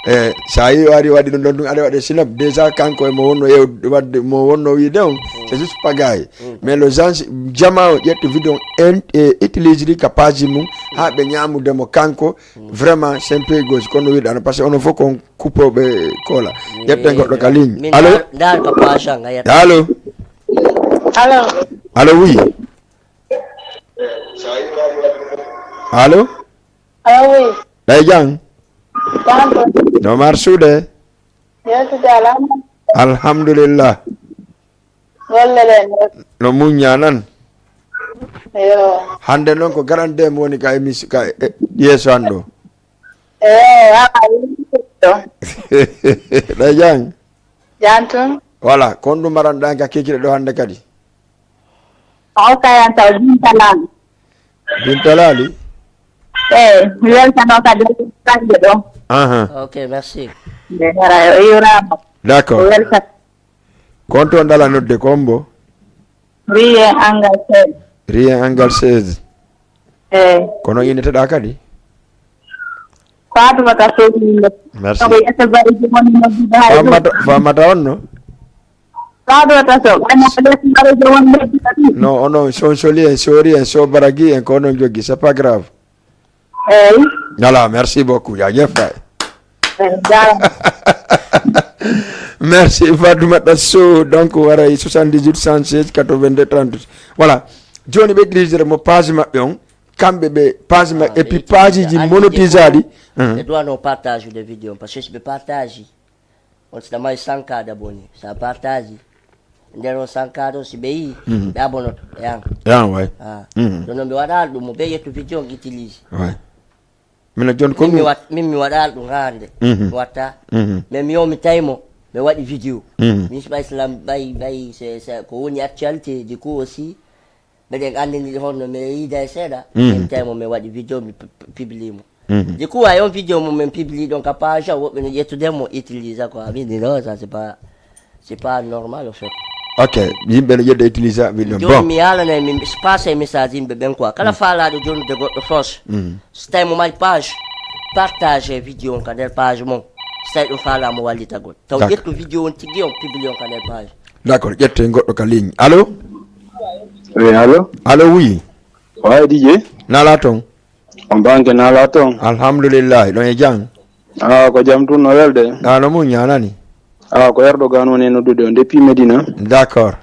Eh, sa yi o ari waɗi ɗum ɗon, ɗum ari waɗe sinop, déjà kanko e mo wonno yew-, wadde, mo wonno wiide on, c'est juste pagaille. Mais le gens, jama o ƴetti vidéo on, en, eh, utilise ɗi ka page mum, ha ɓe ñamude mo kanko, vraiment, c'est un peu gauche, kono wiɗano, parce que onon fof kon kuppooɓe koola. Ƴetten goɗɗo ka ligne. Allo? Allo? Allo? Allo, oui. Allo? Allo, oui. Ɗay jang? Jam ko? No mar suuɗe? Yewtude alama. Alhamdulillah. Golle ɗen. No muñña nan? Yo. Hande noon ko garande mo woni ka émission, ka, eh, yeeso an ɗo. Eey, awa, yimɓe ɗo. Ɗo jam? Jam tun. Voilà, ko honɗum mbaɗanɗaa ka kikiiɗe ɗo hannde kadi? O ka yan taw Binta Laali. Binta Laali? Eey, mi weltano kadi bannge ɗo. Aha. Ok, merci. Nde hara o yuuraama. D'accord. O weltata. Ko on toon ɗala nodde ko on mbo? Rien Angal seize. Rien Angal seize. Eey. Ko noon inneteɗaa kadi? Faatumata Sow. Merci. Ko yeeso bareeji woni noddude hay ɗum. Faamata, faamata on no? Faatumata Sow. Wona ko yeeso bareeji woni noddude ɗum. Non, onon Sonsoli en, Sori en, Sobaragi en, ko onon joggi, c'est pas grave. Eey. Voilà, merci beaucoup. Jaajëf waay. Eey, jaaraama. Merci, Fatoumata Sow. Donc, waray soixante-dix-huit, cent seize, quatre-vingt-deux, trente. Voilà. Jooni ɓe dirigere mo page maɓɓe on. Kamɓe ɓe page maɓɓe, et puis page ji monétisaɗi. Ɓe duwano partage de vidéo, parce que si ɓe partage, on sina mari cent K d'abonnés. Sa partage, nder on cent K ɗo, si ɓe yii, mhm, ɓe abonoto, ɓe an. Yan, way. Ah. Mhm. Ɗum noon, ɓe waɗaali ɗum, mo ɓe yettu vidéo on utilise. Way. Mino jooni ko min mi ɗum wat-, min mi waɗaali ɗum haa hannde. Mhm. Mi watta. Mhm. Mais mi yo mi tawi mo, mi waɗi vidéo. Mhm. Min si ɓay slam, ɓay, ɓay, c'est, c'est ko woni actualité, du coup aussi, meɗen anndini honno mi yiida e seeɗa. Mhm. Min tawi mo, mi waɗi vidéo, mi pu-, pu-, publie mo. Mhm. Du coup, hay on vidéo mo min publie ɗon ka page, woɓɓe no ƴettude mo, utilise quoi. Min ni non, ça c'est pas, c'est pas normal, en fait. Ok, yimɓe no ƴetta utilise vidéo. Jooni bon, mi haalanay, mi passe message yimɓe ɓen quoi. Kala, mhm, faalaaɗo jonnude goɗɗo force. Mhm. So tawi mo mari page, partage vidéo on ka nder page mon. So tawi ɗum faalaa mo wallitagol. Taw d'accord, ƴettu vidéo on tigi on, publie on ka nder page. D'accord, ƴette goɗɗo ka ligne. Allo? Oui, allo? Allo, oui. Waay, D J? Nala toon? On banke nala toon? Alhamdulillah, ɗon e jam. Ah, ko jam tun no welde? Ah, no muñña nani? Ah, ko Erdogan woni e noddude on depuis Medina. D'accord.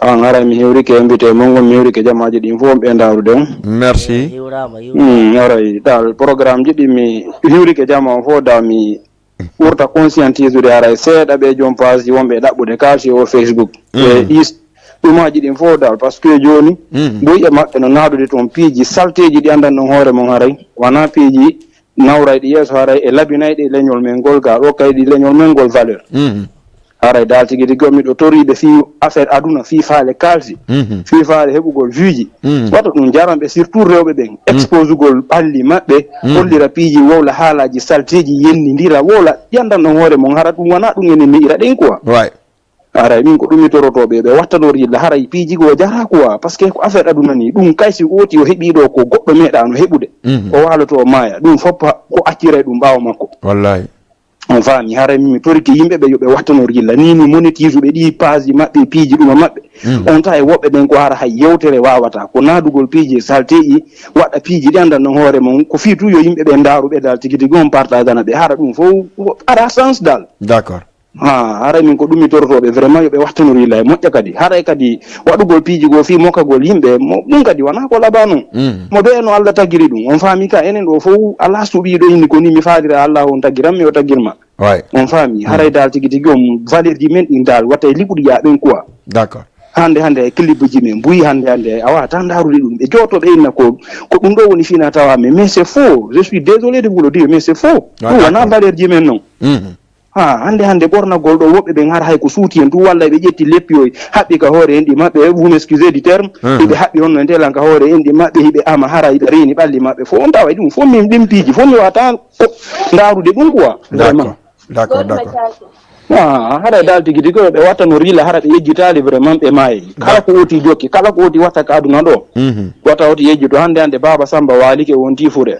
Ah, ngaray mi hewrike invité mon ngon, mi hewrike jamaaji ɗin fof on ɓe ndarude on. Merci. Hiwrama, hiwrama. Hmm, ngaray dal programme ji ɗi mi hewrike jama on fof da mi ɓurta conscientisude haray seeɗa ɓe joom page ji wonɓe e ɗaɓɓude kaalisi o Facebook. E ɗi ɗumaji ɗin fof dal, parce que joni boyi e maɓɓe no naadude toon piiji salteji ɗi anndan ɗon hoore mon haray wona piiji nawrayɗi yeeso haray e labinayɗi e leñol men ngol ga ɗo kayɗi leñol men ngol valeur. Haray dal tigi tigi on miɗo toriɓe fii affaire aduna, fii faale kaalisi, fii faale heɓugol vueji. Wata ɗum jaranɓe, surtout rewɓe ɓen, exposugol ɓalli maɓɓe, hollira piiji, wowla haalaji salteji, yennidira, wowla, ɗi anndan ɗon hoore mon, hara ɗum wona ɗum enen ne'ira ɗen quoi. Haray min ko ɗum mi torotoɓe, ɓe wattanori yilla, haray piiji goo jara quoi, parce que ko affaire aduna ni, ɗum kay si oti o heɓi ɗo ko goɗɗo meeɗano heɓude, o waloto o maaya, ɗum fof ko acciray ɗum ɓaawo makko. On faami, haray min mi torike yimɓe ɓe yo ɓe wattanor yilla, ni ni monétisuɓe ɗi page maɓɓe, piiji ɗuma maɓɓe. On tawa e woɓɓe ɓen ko hara hay yewtere wawata, ko naadugol piiji e salteji, waɗa piiji ɗi anndan ɗon hoore mon, ko fii tun yo yimɓe ɓe ndaaru ɓe dal tigi tigi on partagana ɓe, hara ɗum fof ara sens dal. D'accord. Ha, haray min ko ɗum mi torotoɓe vraiment yo ɓe wattanor yilla e moƴƴa kadi. Haray kadi waɗugol piiji goo fii mokagol yimɓe, mo, ɗum kadi wona ko laba non. Mo ɓe no Allah tagiri ɗum. On faami ka enen ɗo fof ala suɓiɗo inni ko ni mi faalira Allah on tagiran mi o tagirma. On faami, haray dal tigi tigi on valeur ji men ɗin dal wata e liɓuɗi yaa ɓen quoi. D'accord. Hande hande e clip ji men buyi hande hande a wata ndarude ɗum. Ɓe joto ɓe inna ko, ko ɗum ɗo woni fina tawa men. Mais c'est faux. Je suis désolé de vous le dire, mais c'est faux. Ɗum wona valeur ji men non. Ha, hande hande ɓornagol ɗo woɓɓe ɓen hara hay ko suuti en tun walla ɓe ƴetti leppi oy haɓɓi ka hoore enɗi maɓɓe, vous m'excusez du terme, hiɓe haɓɓi honno e ndelan ka hoore enɗi maɓɓe, hiɓe ama hara hiɓe reeni ɓalli maɓɓe fof. On tawa e ɗum fof min ɗin piiji fof mi wata ko ndarude ɗum quoi. Vraiment. D'accord, d'accord. Ah, hara dal tigi tigi ɓe watta no rila hara ɓe yejjitali vraiment ɓe maayi. Kala ko oti jokki, kala ko oti watta ka aduna ɗo. Wata oti yejjito hande hande Baba Samba waalike wonti fure.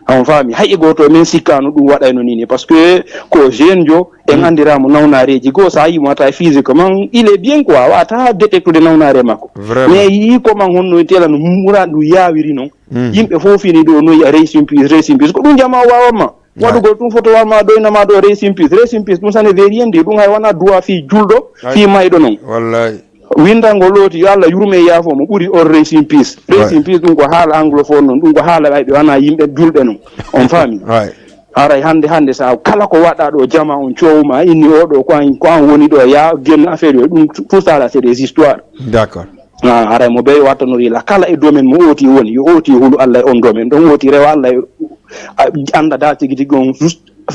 On faami, hay e gooto e men sikkaano ɗum waɗayno nii ni, parce que ko jeune jo, en anndiraamo nawnareeji goo, so a yii mo a tawa physiquement, il est bien quoi, wata détectude nawnaare makko. Mais yii ko man honno tela no mura ndu yaawiri noon. Yimɓe fof fini ɗo noyi a racing piece, racing piece, ko ɗum jama o waawatma. Waɗugol ɗum foto warma ɗoynama ɗo racing piece, racing piece, ɗum sane veut rien dire, ɗum hay wona droit fii julɗo, fii mayɗo noon. Wallaahi. Winndanngo looti, yo Allah yurme e yaafo mo, ɓuri on racing piece. Racing piece ɗum ko haala anglophone noon, ɗum ko haala ɓayɓe wona yimɓe julɓe noon. On faami? Haray hannde hannde sa kala ko waɗa ɗo jama on coow ma inni oɗo ko an ko an woni ɗo ya genno affaire yo ɗum tout ça là c'est des histoires. D'accord. Ah, haray mo ɓe wattanori la kala e domaine mo oti woni yo oti hulu Allah e on domaine ɗon oti rewa Allah e annda dal tigi tigi on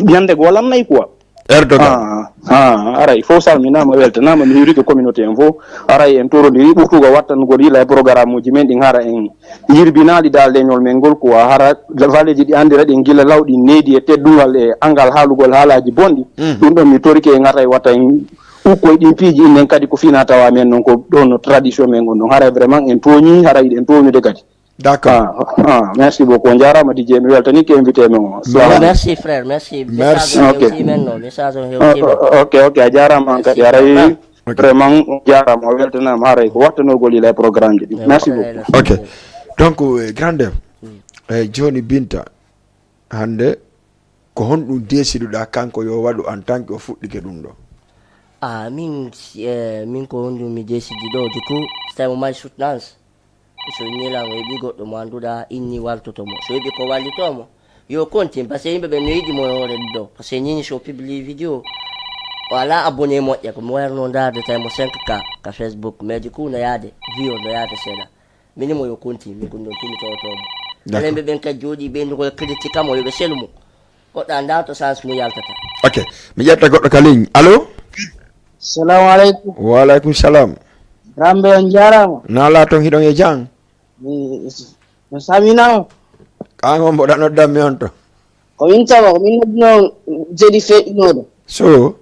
ñande goo lannay quoi. Erdogan. Ah, ah, aray fof salminaama weltanaama mi hiirike communauté en fof. Aray en torondiri ɓurtugol wattangol yila e programme uji men ɗin hara en yirbinaali dal leñol men ngol ko hara valeji ɗi anndira ɗin gila lawɗi needi e teddungal e angal haalugol haalaaji bonɗi. Ɗum ɗon mi torike e ngata e watta en ukkoy ɗin piiji innen kadi ko fina tawa men noon ko ɗon no tradition men on ɗon haray vraiment en tooñi haray ɗen tooñude kadi. D'accord. Ah, ah, merci beaucoup. On jaaraama D J, mi weltaniike invité men o. Merci frère, merci. Merci. Message o hewti men no, message o hewti men. Ok, ok, a jaaraama an kadi. Aray vraiment on jaaraama, o weltanaama haray ko wattanogol ila e programme ji ɗi. Merci beaucoup. Ok. Donc, eh, Grand Def, eh, jooni Binta, hannde ko honɗum desiduɗa kanko yo waɗu en tant que o fuɗɗike ɗum ɗo? Ah, min, eh, min ko honɗum mi desidi ɗo, du coup, c'est mon soutenance. So ñilan o heɓi goɗɗo mo annduɗa inni waltoto mo. So heɓi ko wallito mo, yo continue. Parce que yimɓe ɓe no yiɗi mo e hoore ɗo. Parce que ñini so publie vidéo, o ala abonné moƴƴa. Ko mo wayruno ndaarde tawi mo cinq K ka Facebook. Mais du coup no yaade, view no yaade seeɗa. Mini mo yo continue, min ko ɗum ɗon tumi tawto mo. D'accord. Enen ɓe ɓen kadi jooɗi ɓeynugol critique am o yo ɓe selu mo. Goɗɗo annda to sens mo yaltata. Ok. Mi ƴetta goɗɗo ka ligne. Allo? Salamu aleykum. Wa aleykum salam. Rambe on jaaraama. Na laa toon hiɗon e jam? Mi, mi salminaama. Kaan on mboɗa noddan mi on to? Ko min Tobo, ko min nodduno on jeɗi feƴƴunooɗo. So?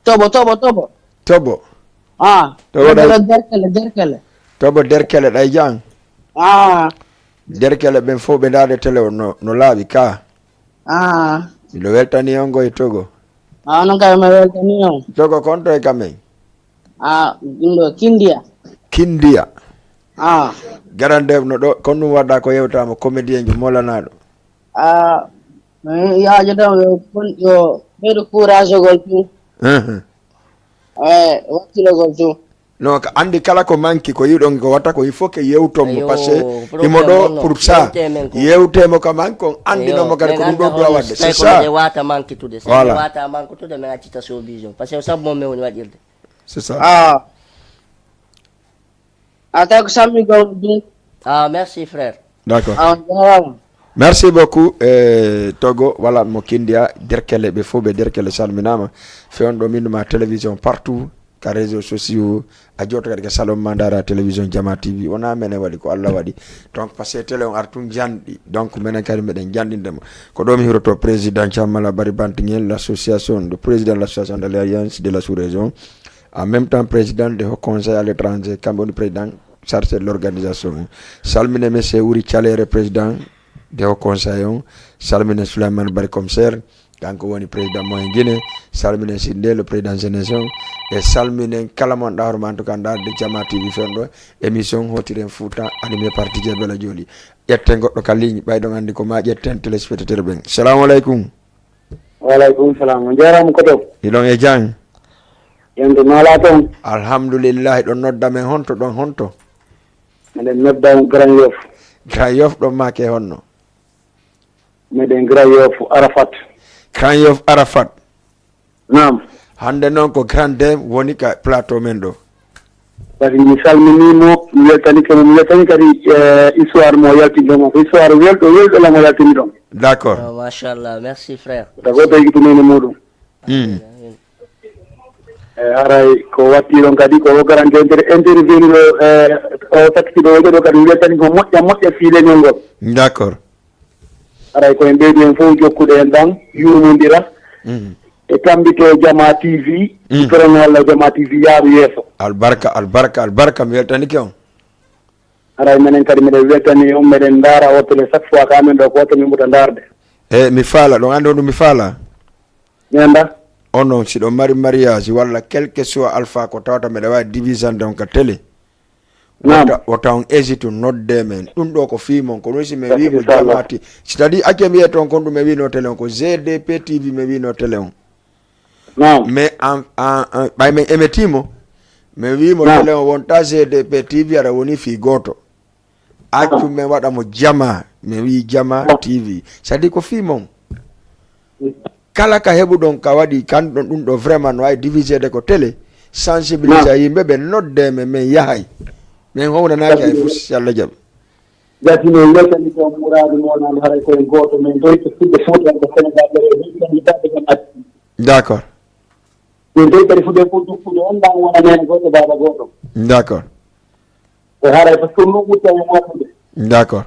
Tobo, Tobo, Tobo. Tobo? Ah, Tobo ɗay. Derkele, Derkele. Tobo Derkele ɗay jam? Ah. Derkele ɓen fof ɓe ndaade télé o no, no laaɓi ka. Ah. Miɗo weltani on ko e Togo. Ah, onon kay mi weltani on. Togo kon toye ka men? Ah, ɗum ɗo Kindiya. Kindiya. Ah. Garande no ɗo, kon ɗum wadda ko yewtama comédien jo molanaɗo. Ah, mi yaajo tan yo kon, yo ɓeydo courage gol tun. Mhm. Eh, wakkilogol tun. Non, ko anndi kala ko manki ko yiɗon ko watta ko, il faut que yewton mo, parce que imo ɗo pour ça. Yewte mo ka manki on, anndino mo kadi ko ɗum ɗo duwa waɗde, c'est ça. Wata manki tude, voilà. Wata manki tude, mais accita solution, parce que sabu mo men woni waɗirde. C'est ça. Ah. Ata ko sammi gom bi. Ah, merci, frère. D'accord. Ah, jarama. Merci beaucoup, eh, Togo, wala mo kindiya, derkele ɓe fof ɓe derkele salminama. Fewndo min ma télévision partout, ka réseaux sociaux, a joto kadi ka salon mandara télévision Jama T V. Wona menen waɗi, ko Allah waɗi. Donc, parce que télé on artu janɗi. Donc, menen kadi meɗen janɗinde mo. Ko ɗo mi hiroto président Thiamala Bari Bantingel, l'association, le président de l'association de l'Alliance de la sous-région. En même temps, président de Haut Conseil à l'étranger, kamɓe woni président chargé de l'organisation. Salmine monsieur Wuri Calere, président de Haut Conseil on. Salmine Souleymane Bari commissaire, kanko woni président moyen Guinée. Salmine Sinde, le président jeunesse on. E salmine kala mon ɗahorma, en tout cas, ndaarde Jama T V fewndo. Émission Hotiren Fouta, animé par D J Bella Joli. Ƴetten goɗɗo ka ligne, ɓay ɗon anndi ko ma ƴetten téléspectateur ɓen. Salamu aleykum. Wa aleykum salam. On jarama ko to? Hiɗon e jam? Yonde mala toon? Alhamdulillahi. Ɗon nodda men honto, ɗon honto? Meɗen nodda on Grand Yoff. Grand Yoff ɗon make honno? Meɗen Grand Yoff Arafat. Grand Yoff Arafat. Naam. Hannde noon ko Grand Dame woni ka plateau men ɗo. Kadi mi salminii mo, mi weltani kadi, mi weltani kadi, eh, histoire mo yaltini ɗon, ko histoire welɗo, welɗo la mo yaltini ɗon. D'accord. Oh, machallah, merci frère. Ko goto e yiɗi mene muɗum. Hmm. Eh, haray ko watti ɗon kadi ko o garante inter-, intervenir o, eh, o sakkiɗo o ɗo kadi mi weltani ko moƴƴa, moƴƴa fii leñol ngol. D'accord. Haray ko en ɓeydi en fof jokkude en ɗan, yurmondira. Mhm. E tambito Jama T V, mhm, kono Allah Jama T V yaaru yeeso. Albarka, albarka, albarka, mi weltanike on. Haray menen kadi meɗen weltani on, meɗen ndaara o télé chaque fois ka amen ɗo ko hoto min ɓuta ndaarde. E mi faala, ɗon anndi on ɗum mi faala. Nenda. Onon, si ɗon mari mariage walla quel que soit alpha ko tawata meɗa waawi divisande on ka télé. Naam. Wota, wota on hésite nodde men. Ɗum ɗo ko fii mon. Ko ɗum si mi wii mo Jama T V. C'est-à-dire, acce mi wiye toon kon ɗum mi wiino télé on. Ko G D P T V mi wiino télé on. Naam. Mais en, en, en, ɓay men emetimo. Mi wii mo télé on wonta G D P T V, aɗa woni fii gooto. Accu men waɗa mo Jama. Mi wii Jama T V. C'est-à-dire ko fii mon. Kala ka heɓuɗon ka waɗi kan ɗon ɗum ɗo vraiment no wawi divisede ko télé, sensibilisé yimɓe ɓe nodde men, men yahay. Men hownanaki hay fus si Allah jaɓi. Gati men weltani ko muradu mo nan haray ko en goto men doy to fudde fof tan ko Sénégal ɗo e weltani daɗe ko natti. D'accord. Min doy kadi fuɗe fof dukkude on ɗan wona men goto baba goto. D'accord. E haray parce que ɗum ɗutta e moƴƴude. D'accord.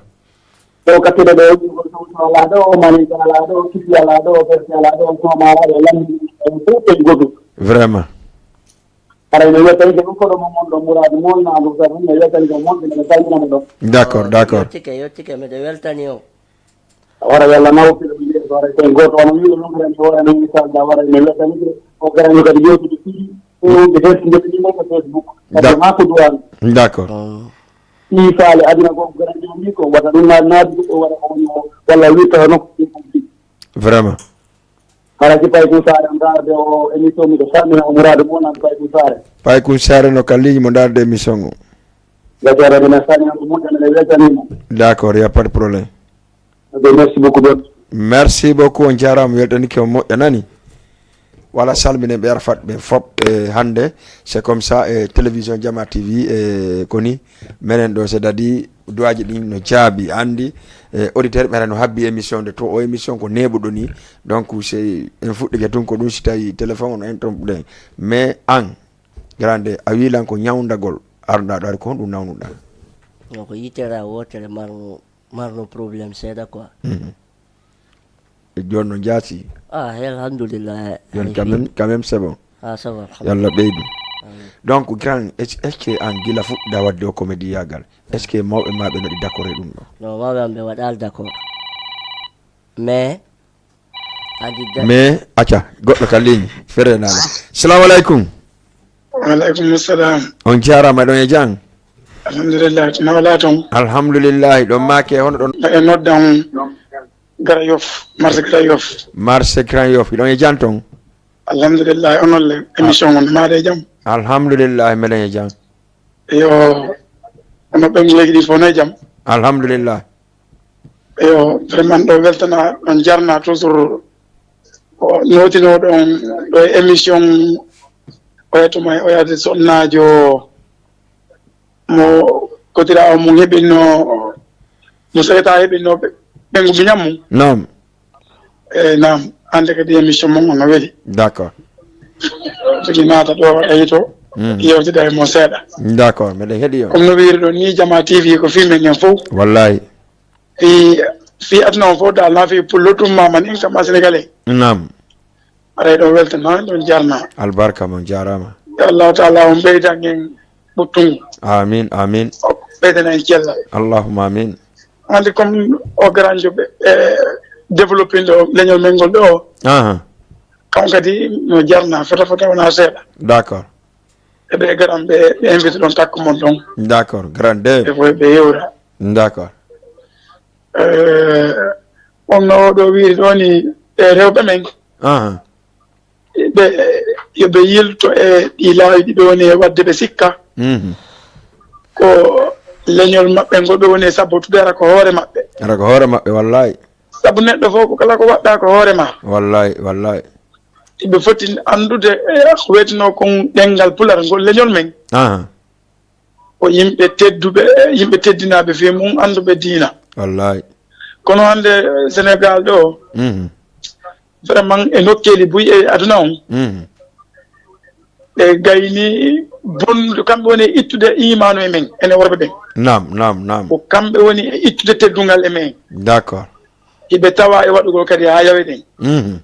Ɗo kattude ɗo, ɗo ala ɗo, Malinka ala ɗo, Kisi ala ɗo, Persi ala ɗo, Sooma ala ɗo, Lammi, en fof en godu. Vraiment. Haray mi weltanike ɗum ko ɗo mo mon ɗo muradu mon na ɗum sabu mi weltanike mon ɗum mi salmina mo ɗo. D'accord, d'accord. Yettike, yettike, miɗo weltani o. Wara yalla nawfira mi yeeso, wara koye goto wano wiɗo ɗum kadi wara no misal da wara mi weltanike o garani kadi yewtude fii ɗo ɓe hertinde ɗum ko Facebook. Kadi ma ko duwani. D'accord. Ɗi faale aduna ko garani ɗum ni ko wata ɗum na naadi ko wara ko woni o walla wirta hono ko ɗum ɗi. Vraiment. Hara si Paykun Saare ndaarde o émission mi ko salmina o muradu mo nan Paykun Saare. Paykun Saare no ka ligne mo ndaarde émission o. Gajara mina salmina ko moƴƴa ne weltanimo. D'accord, y a pas de problème. Ok, merci beaucoup, Don. Merci beaucoup, on jarama, weltanike, on moƴƴa nani. Wala salminen ɓe Arafat ɓe fop e hannde. C'est comme ça e télévision Jama T V e koni menen ɗo, c'est-à-dire duwaji ɗin no jaabi, anndi e auditeur ɓe no habbi émission de to o émission ko neɓuɗo ni. Donc c'est en fuɗɗike tun ko ɗum si tawi téléphone on en ton ɗen. Mais an grande a wilan ko ñawdagol arɗa ɗo ari ko honɗum nawnuɗa? Non, ko yitere wotere marno marno problème seeɗa quoi. Mhm. E jooni no jaasi? Ah, alhamdulillah. Jooni quand même, quand même c'est bon. Ah, ça va, alhamdulillah. Yalla ɓeydu. Amin. Donc grand, est-ce que an gila fuɗɗa wadde o comédie yagal, est-ce que mawɓe ma ɓe noɗi d'accord e ɗum ɗo? Non, mawɓe am ɓe waɗal d'accord. Mais adi da- Mais acca goɗɗo ka ligne ferenala. Salamu aleykum. Wa aleykum salam. On jarama, ɗon e jam? Alhamdulillah, nawla ton? Alhamdulillah, ɗon make hono ɗon? E noddan Grand Yoff, marché Grand Yoff. Marché Grand Yoff, ɗon e jam ton? Alhamdulillah, onon le émission on maɗa e jam? Alhamdulillah, meɗen e jam. Yo, hono ɓen leydi ɗi fof no e jam? Alhamdulillah. Yo, vraiment ɗo weltana, on jarna toujours ko nootinooɗo on ɗo e émission, oya tuma e oya de sonnaajo mo kotira o mum heɓinno, mo seyta heɓinno ɓe, ɓe ngu miñam mum. Naam. Eyi, naam. Hannde kadi émission mon on no weli. D'accord. Tigi naata ɗo e yito, mhm, yewtida e mon seeɗa. D'accord, meɗen heɗi on. Comme no wiiri ɗon ni, Jama T V ko fii men en fof. Wallahi. Fii, fii aduna on fof dal, na fii pullo tum maman in kam a Sénégalais. Naam. Aray ɗon weltana, ɗon jarna. Albarka mon jarama. Yo Allahu taala on ɓeydan en ɓuttungu. Amin, amin. O ɓeydana en cellal. Allahumma amin. Andi comme o garanjo ɓe, e, développé ɗo leñol men ngol ɗo. Aha. Kam kadi no jarna fota fota wona seeɗa. D'accord. E ɓe garan ɓe, ɓe invité ɗon takko mon ɗon. D'accord, grand deux. Ɓe fof ɓe yewra. D'accord. Eh, on no oɗo wiiri ɗo ni, e rewɓe men. Aha. Ɓe, yo ɓe yilto e ɗi laawi ɗi ɓe woni e waɗde ɓe sikka. Mhm. Ko leñol maɓɓe ngo ɓe woni e sabotude ara ko hoore maɓɓe. Ara ko hoore maɓɓe, wallahi. Sabu neɗɗo fof ko kala ko waɗɗa ko hoore ma. Wallahi, wallahi. Ɓe foti anndude, eh, ko wetino kon ɗenngal pular ngol leñol men. Aha. Ko yimɓe tedduɓe, yimɓe teddinaaɓe fii mum, annduɓe diina. Wallahi. Kono hannde, eh, Sénégal ɗo, mhm, vraiment e nokkeeli buy e aduna on, mhm, ɓe gayni bonnude, kamɓe woni e ittude imaanu e men, enen worɓe ɓen. Naam, naam, naam. Ko kamɓe woni e ittude teddungal e men. D'accord. Hiɓe tawa e waɗugol kadi haa yawe ɗen. Mhm.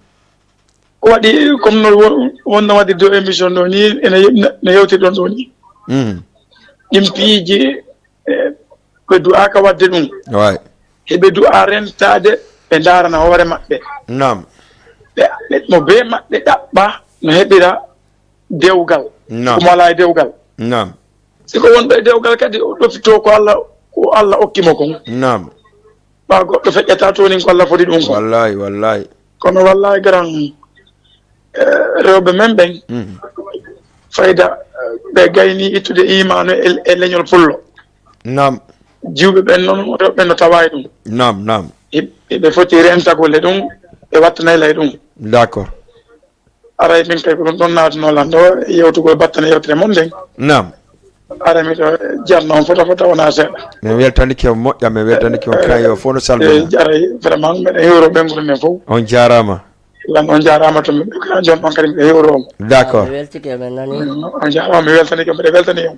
Ko waɗi, comme no won-, wonno waɗirde o émission ɗo ni, ene ye-, no yewtirɗon ɗo ni. Mhm. Ɗin piiji, eh, ɓe du'aaka waɗde ɗum. Waay. Hiɓe du'a rentaade, ɓe ndaarana hoore maɓɓe. Naam. Ɓe, ɓe, mo bee maɓɓe ɗaɓɓa no heɓira dewgal. Naam. Ko mo alaa e dewgal. Naam. Si ko wonɗo e dewgal kadi, o ɗofitoo ko Allah, ko Allah okki mo kon. Naam. Ɓaa goɗɗo feƴƴataa toon, ko Allah foti ɗum kon. Wallahi, wallahi. Kono wallahi, garan, eh, rewɓe men ɓen, mhm, fayda, eh, ɓe gayni ittude imaanu e, e leñol pullo. Naam. Jiwɓe ɓen noon, rewɓe ɓen no tawa e ɗum. Naam, naam. Hi-, hiɓe foti rentagol e ɗum, ɓe wattanayla e ɗum. D'accord. Aray min kay ko ɗum ɗon naatunoo lan ɗo, e yewtugol battane yewtere mon nden. Naam. Aray miɗo jarna on fota fota wona seeɗa. Min weltanike on moƴƴa, min weltanike on kayo fof no salmina. Eh, aray vraiment meɗen hewro ɓengude men fof. On jaaraama. Lan on jaaraama to min ɓe jon ɗon kadi miɗo hewro on. D'accord. Mi weltike, min nani. Mm, on jaaraama, mi weltanike, mbiɗa weltani on.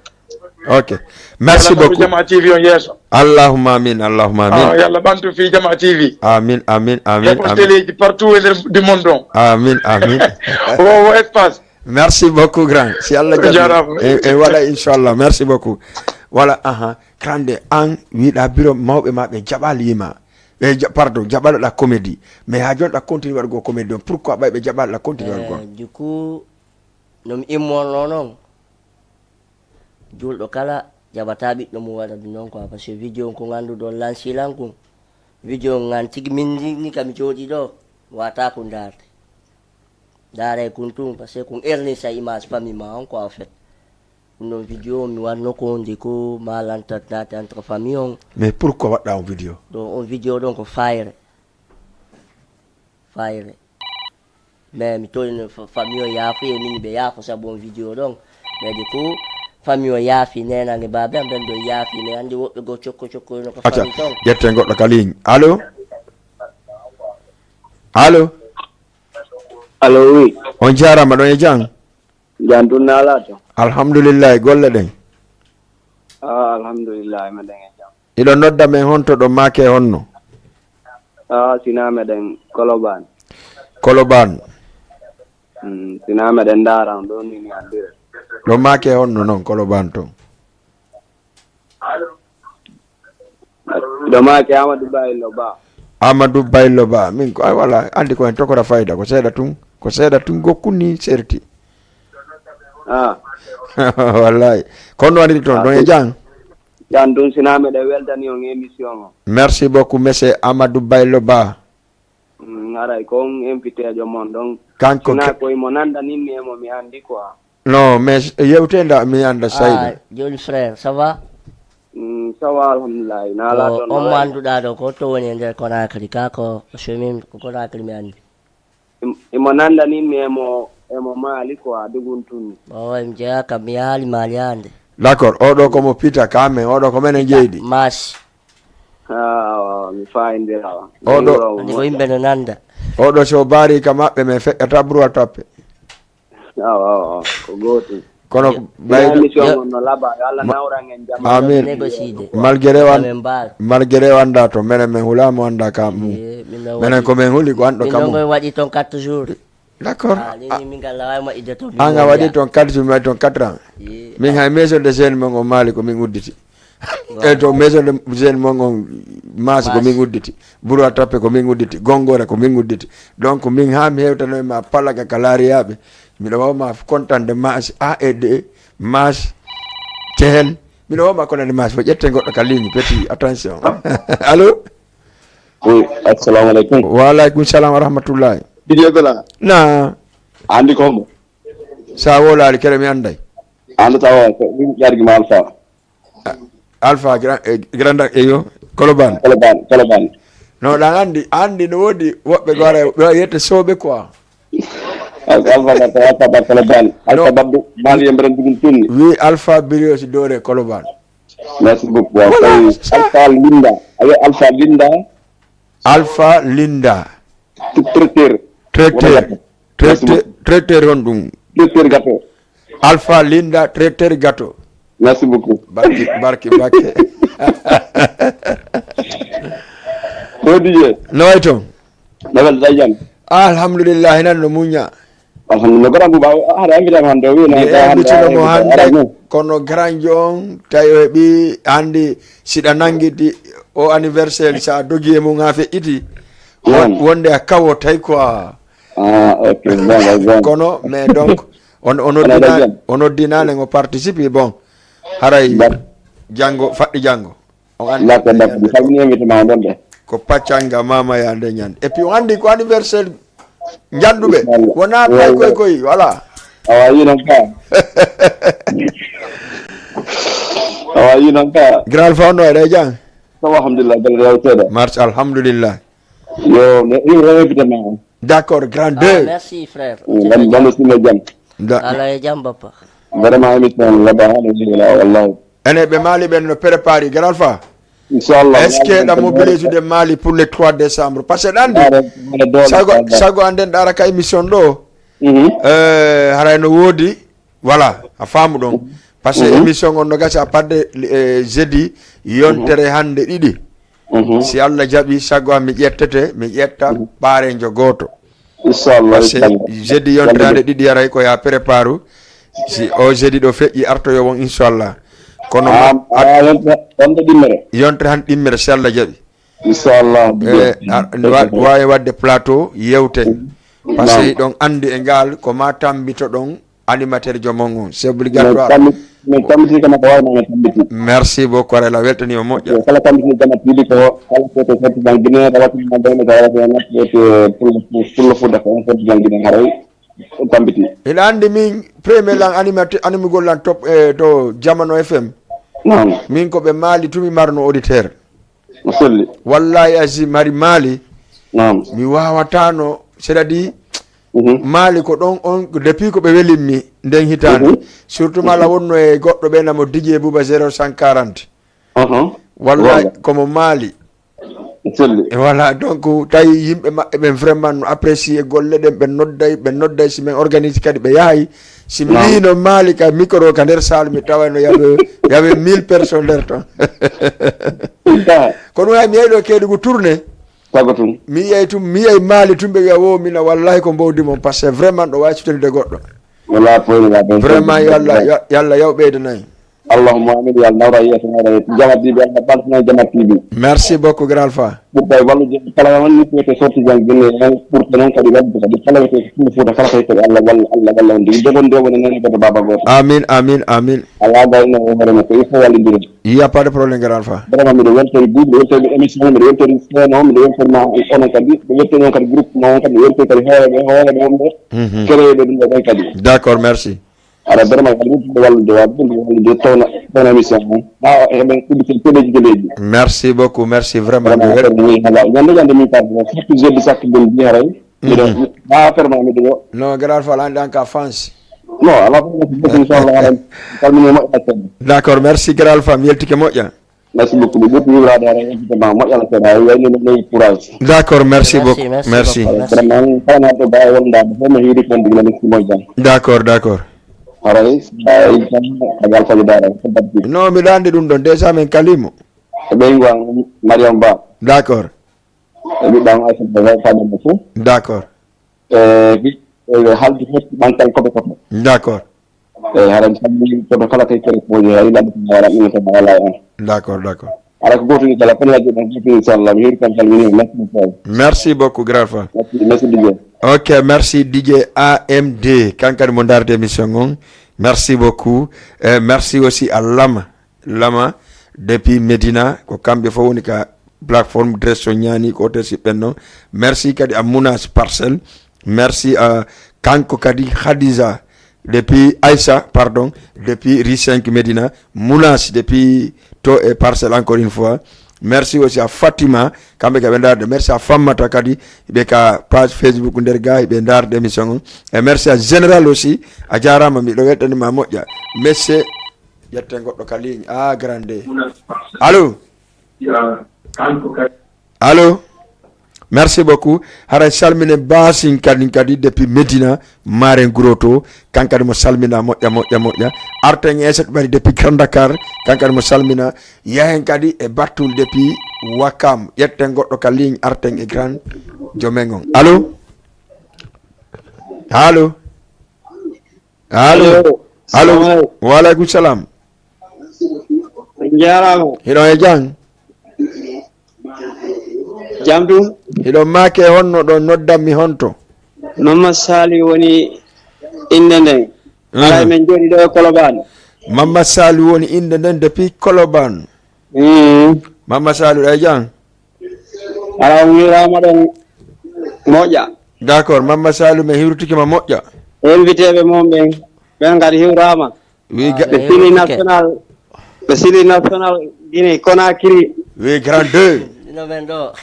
Ok. Merci beaucoup. Jama T V on yeeso. Allahumma amin, Allahumma amin. Ah, yo Allah ɓantu fii Jama T V. Amin, amin, amin, heɓo amin. Teleeji partout e nder du monde on. Amin, amin. Wo, wo espace. Merci beaucoup, grand. Si Allah jaɓi, jaaraama, en, en waɗa, inchallah. Merci beaucoup. Voilà, aha. Grande, an wiɗa bureau mawɓe ma ɓe jaɓali ma. Ɓe ja-, pardon, jaɓaloɗa comédie. Mais ha joni ɗa continue waɗugo comédie on. Pourquoi ɓay ɓe jaɓali ɗa continue waɗugo on? Eh, du coup, no mi immorno noon. Juulɗo kala jaɓata ɓiɗɗo mum waɗa ɗum noon quoi, parce que vidéo on ko ngannduɗon lanci lan kun. Vidéo on ngan tigi min ni, ni ka mi jooɗi ɗo, wata ko ndaarde. Ndaaray kun tun, parce que kun ernisa image famille ma on quoi, en fait. Ɗum ɗon vidéo mi wanno ko nde ko malanta naati entre famille on. Mais pourquoi waɗɗa on vidéo? Ɗo on vidéo ɗon ko fayre. Fayre. Mais mi tolino fa-, famille o yaafuye, min ɓe yaafo sabu on vidéo ɗon. Mais du coup, famille o yaafi, nenan e baabe am ɓen ɗo yaafi, mais anndi woɓɓe goo cokko cokko no ko acca, famille ton. Ƴetten goɗɗo ka ligne. Allo? Allo? Allo, oui. On jaaraama, ɗon e jam? Jam tun naalaa to? Alhamdulillahi, golle ɗen? Ah, alhamdulillahi, meɗen e jam. Iɗo nodda men honto ɗo maake honno? Ah, sina meɗen Koloban. Koloban. Mm, sina meɗen ndaara on ɗo ni, ni anndire. Ɗo maake honno non Koloban ton? Ɗo maake Amadou Baylo Ba. Amadou Baylo Ba. Min ko, ay, wala, anndi ko en tokora fayda, ko seeɗa tun, ko seeɗa tun gokku ni serti. Ah. Wallahi. Kono waɗiri toon, ah, ɗon e jam? Jam tun, sina meɗen weltani on émission o. Merci beaucoup, monsieur Amadou Baylo Ba. Mm, aray ko on invité jo mon ɗon. Kanko sina ke- ko imo nanda ninni e mo mi anndi quoi. Non, mais yewte nda mi annda Sayda. Ah, joni frère, ça va? Mm, ça va, alhamdulillah. Na ala toon, on ma annduɗaa ɗo ko to woni e nder Conakry ka, ko chemin ko Conakry mi anndi. Im- imo nandani mi emo emo maali ko a dogun tun. O en jeya kam mi yaali maali hande. D'accord, oɗo ko mo pita ka men, oɗo ko menen jeydi. Mas. Ah, mi fayindirawa. Oɗo- Andi ko yimɓe no nanda. Oɗo so baari ka maɓɓe men feƴƴata bruwa tappe. Awa, awa, ko gootum. Kono ɓay- émission on no laba, yo Allah nawran en jam. Amin. Négocier. Malgré wan- malgré wanda to menen men hula mo wanda ka mu. Menen ko men huli ko anɗo ka mu. Min waɗi ton quatre jours. D'accord. Ah, ni min gal lawa ma idde ton. Anga waɗi ton quatre jours, mi waɗi ton quatre ans. Min hay maison de jeune mon o maali ko min udditi. E to maison de jeune mon on maasi ko min udditi. Buru a tappe ko min udditi. Gongore ko min udditi. Donc min ha mi hewtano ma palaga ka laariyaɓe. Miɗo wawma kontande maasi a e de maasi cehen. Miɗo wawma kontande maasi fo ƴette goɗɗo ka ligne petit attention. Allo. Oui, assalamu aleykum. Wa aleykum salam wa rahmatullahi. Didier Bela. Na. Andi ko mo? Sa wolali kere mi anday. Anda tawa ko ɗum ƴargi ma alfa. Alpha Grand, eh, Grand, eyo, Colobane. Colobane, Colobane. No, ɗan andi, andi no woodi woɓɓe gore ɓe yette soɓe quoi. Alpha Alpha Alpha Alpha Colobane. Alpha Babdu Mali e mberen dugum tunni. Wi Alpha Birios Dore Colobane. Merci beaucoup. Voilà, c'est ça. Alpha Linda. Ayo Alpha Linda. Alpha Linda. Traiteur. Traiteur. Merci beaucoup. Traiteur on ɗum. Traiteur gâteau. Alpha Linda, traiteur gâteau. Merci beaucoup. Barki, barki, barki. Ko Didier. No way toon? No welda jam. Alhamdulillah, hinan no muña. Alhamdulillah. Ko ɗan buba, hara invité am hannde o wi na. Mi invité mo hannde, kono grand on, tawi o heɓi hannde siɗa nangiti o anniversaire sa dogi e mum ha feƴƴiti. Won- wonde a kawo tawi quoi. Ah, ok, bon, bon. Kono mais donc on on oddina on oddinane ngo participe bon. Haray janngo faɗɗi janngo. On andi d'accord d'accord mi salmini invité ma ɗon de. Ko paccanga mama ya nde ñande et puis on andi ko anniversaire njanduɓe wona pay koy koy voilà. Awa yi noon ka. Awa yi noon ka. Grand fa no eɗe jang. Tawa alhamdulillah belle rew seeɗa. Marche alhamdulillah. Yo mi invité ma. D'accord grand deux. Merci frère. Bande sima jam. Ala e jam bappa. Vraiment émission laba hano yila wallahi. Ene ɓe maali ɓen no prépari grand fa. Inchallah. Est-ce que ɗa mobilisude maali pour le trois décembre parce que ɗanndi sago sago annden ɗara ka émission ɗo. Haray no woodi. Voilà a faamu ɗon. Parce que émission on no gasa padde jeudi yontere hannde ɗiɗi. Si Allah jaɓi sago am mi ƴettete mi ƴetta ɓaarenjo gooto. Inchallah. Jeudi yontere hannde ɗiɗi yaray ko ya préparu. Si o jeudi ɗo feƴƴi artoyo won inchallah. Kono yontere hannde ɗimmere si Allah jaɓi. Inchallah. Wawi wadde plateau yewte. Parce que ɗon anndi e ngal ko ma tambito ɗon. Animateur jomon on c'est obligatoire. Min tambiti kama ko wawno min tambiti. Merci beaucoup arela weltanima moƴƴa. Kala tambiti jama tv ko kala foto sorti ban guinée rawati ma dawno ka rawati ma foto pullo pullo fudda ko on sorti ban guinée haray tambiti. Hiɗa andi min premier lan animateur animugol lan top e to jamano fm. Min ko ɓe maali tumi marno auditeur. Wallahi azim hari maali. Mi wawatano c'est à dire maali ko ɗon on depuis ko ɓe welimmi nden hitande. Surtout mala wonno e goɗɗo ɓe namo didier bouba zéro cent quarante. Wallahi komo maali. Voilà donc tawi yimɓe maɓɓe ɓen vraiment no apprécié golle ɗen ɓe nodday ɓe nodday si min organise kadi ɓe yahay. Si mi wino maali ka micro ka nder salle mi taway no yawe yawe mille personnes nder ton. Ko ɗum hay mi yehi ɗo keedugu tourné. Sago tun mi yiyay tun mi yiyay maali tun ɓe wiya wo mina wallahi ko mbowdi mon parce que vraiment ɗo wawi sutande goɗɗo. Vraiment yo allah yo allah yaw ɓeydanayi. Allahumma amin yo allah nawra yeeso nawra yeeso jama tv allah ɓaltina jama tv. Merci beaucoup grand alpha. Ɓurta e wallude kala wonni ko wiyete sorti jam guinne en ɓurta noon kadi wadde kadi kala wiyete ko fulɓe fouta kala kadi kadi allah walla allah walla on jogi jogonde woni nani goto baba goto. Amin amin amin. Ala gayno e hoore makko il faut wallidire. Il y a pas de problème grand alpha. Vraiment miɗo weltori buuɓe miɗo weltori émission miɗo weltori seno miɗo weltori ma onon kadi miɗo weltori on kadi groupe ma on kadi miɗo weltori kadi hooreɓe hooreɓe on ɓe. Kereyoɓe ɗum ɗo ɓen kadi. D'accord merci. Aɗa vraiment wallude wallude wallude wallude towna towna émission o. Ha heɓen ɗum ko keɓeji keɓeji. Merci beaucoup, merci vraiment. Vraiment affaire mo hala ñande ñande min par surtout jeudi sakko ɗum mbiya ray. Miɗo ha affaire ma miɗo yo. Non, Grand Fall, an ɗan ka fansi. Non, ala fof ko bokk inchallah haɗa salmini moƴƴa. D'accord, merci Grand Fall, mi yeltike moƴƴa. Merci beaucoup. Mi ɓurti wuraade hara invité ma moƴƴa no seeɗa. Ay wayni no ley courage. D'accord, merci beaucoup. Merci. Vraiment kala naɗo ba wonda mo fof mi hiiri kon digla mi moƴƴa. D'accord, d'accord. Haray ay tan agal faji dara ko baddi. Non, miɗo andi ɗum ɗon déjà min kalimo. E ɓeygu am Mariam Ba. D'accord. E ɓiɗɗo am Aysata Ba faɗa mo fof. D'accord. E ɓi e haldi fof ɓantal koto koto. D'accord. E hara mi salmini koto kala kay kere ko woni hari lamɗo ko wala ɗum ko wala on. D'accord, d'accord. Hara ko goto ni kala kono wadde ɗon goto inchallah mi heri kam salmini merci beaucoup. Merci beaucoup Grand Fall. Merci, merci D J. Ok, merci D J A M D, kankadi mo darde émission on. Merci beaucoup. Eh, merci aussi à Lama. Lama depuis Medina, ko kamɓe fof woni ka plateforme Dresso ñaani ko oto siɓɓen noon. Merci kadi à Mounas Parcelles. Merci à kanko kadi Khadija depuis Aïssa, pardon, depuis rue cinq Medina. Mounas depuis to e Parcelles encore une fois. Merci aussi à Fatima, kamɓe ka ɓe darde. Merci à Fammata kadi, ɓe ka page Facebook nder ga ɓe darde émission on. Et merci à Général aussi, a jarama, miɗo weɗɗanima moƴƴa. Monsieur Ƴetten goɗɗo ka ligne. Ah, grande. Allô? Allô? Merci beaucoup. Haray salmine Basin kadin kadi depuis Medina, Maren Groto. Kankadi mo salmina moƴƴa, moƴƴa, moƴƴa. Arten e set ɓari depuis Grand Dakar. Kankadi mo salmina. Yahen kadi e Battul depuis Wakam. Ƴetten goɗɗo ka ligne Arten e Grand Jomengon. Allô? Allô? Allo. Allo. Allo. Salamu aleykum. Wa aleykum salam. On jaaraama. Hiɗon e jam? Jam ɗum? Hiɗon maake honno ɗon noddanmi honto? Mamma Sali woni innde nden. Mhm. Alay men jooɗi ɗo e Kolobaan. Mamma Sali woni innde nden depuis Kolobaan. Mhm. Mamma Sali ɗo e jam? Ara on hiiraama ɗon moƴƴa. D'accord, Mamma Saliou, mi hiwritike ma moƴƴa. Invité ɓe mon ɓen, ɓen kadi hiwraama. Wi ga- Ɓe sili national, ɓe sili national Guinée Conakry. Wi grand deux. Ino men ɗo.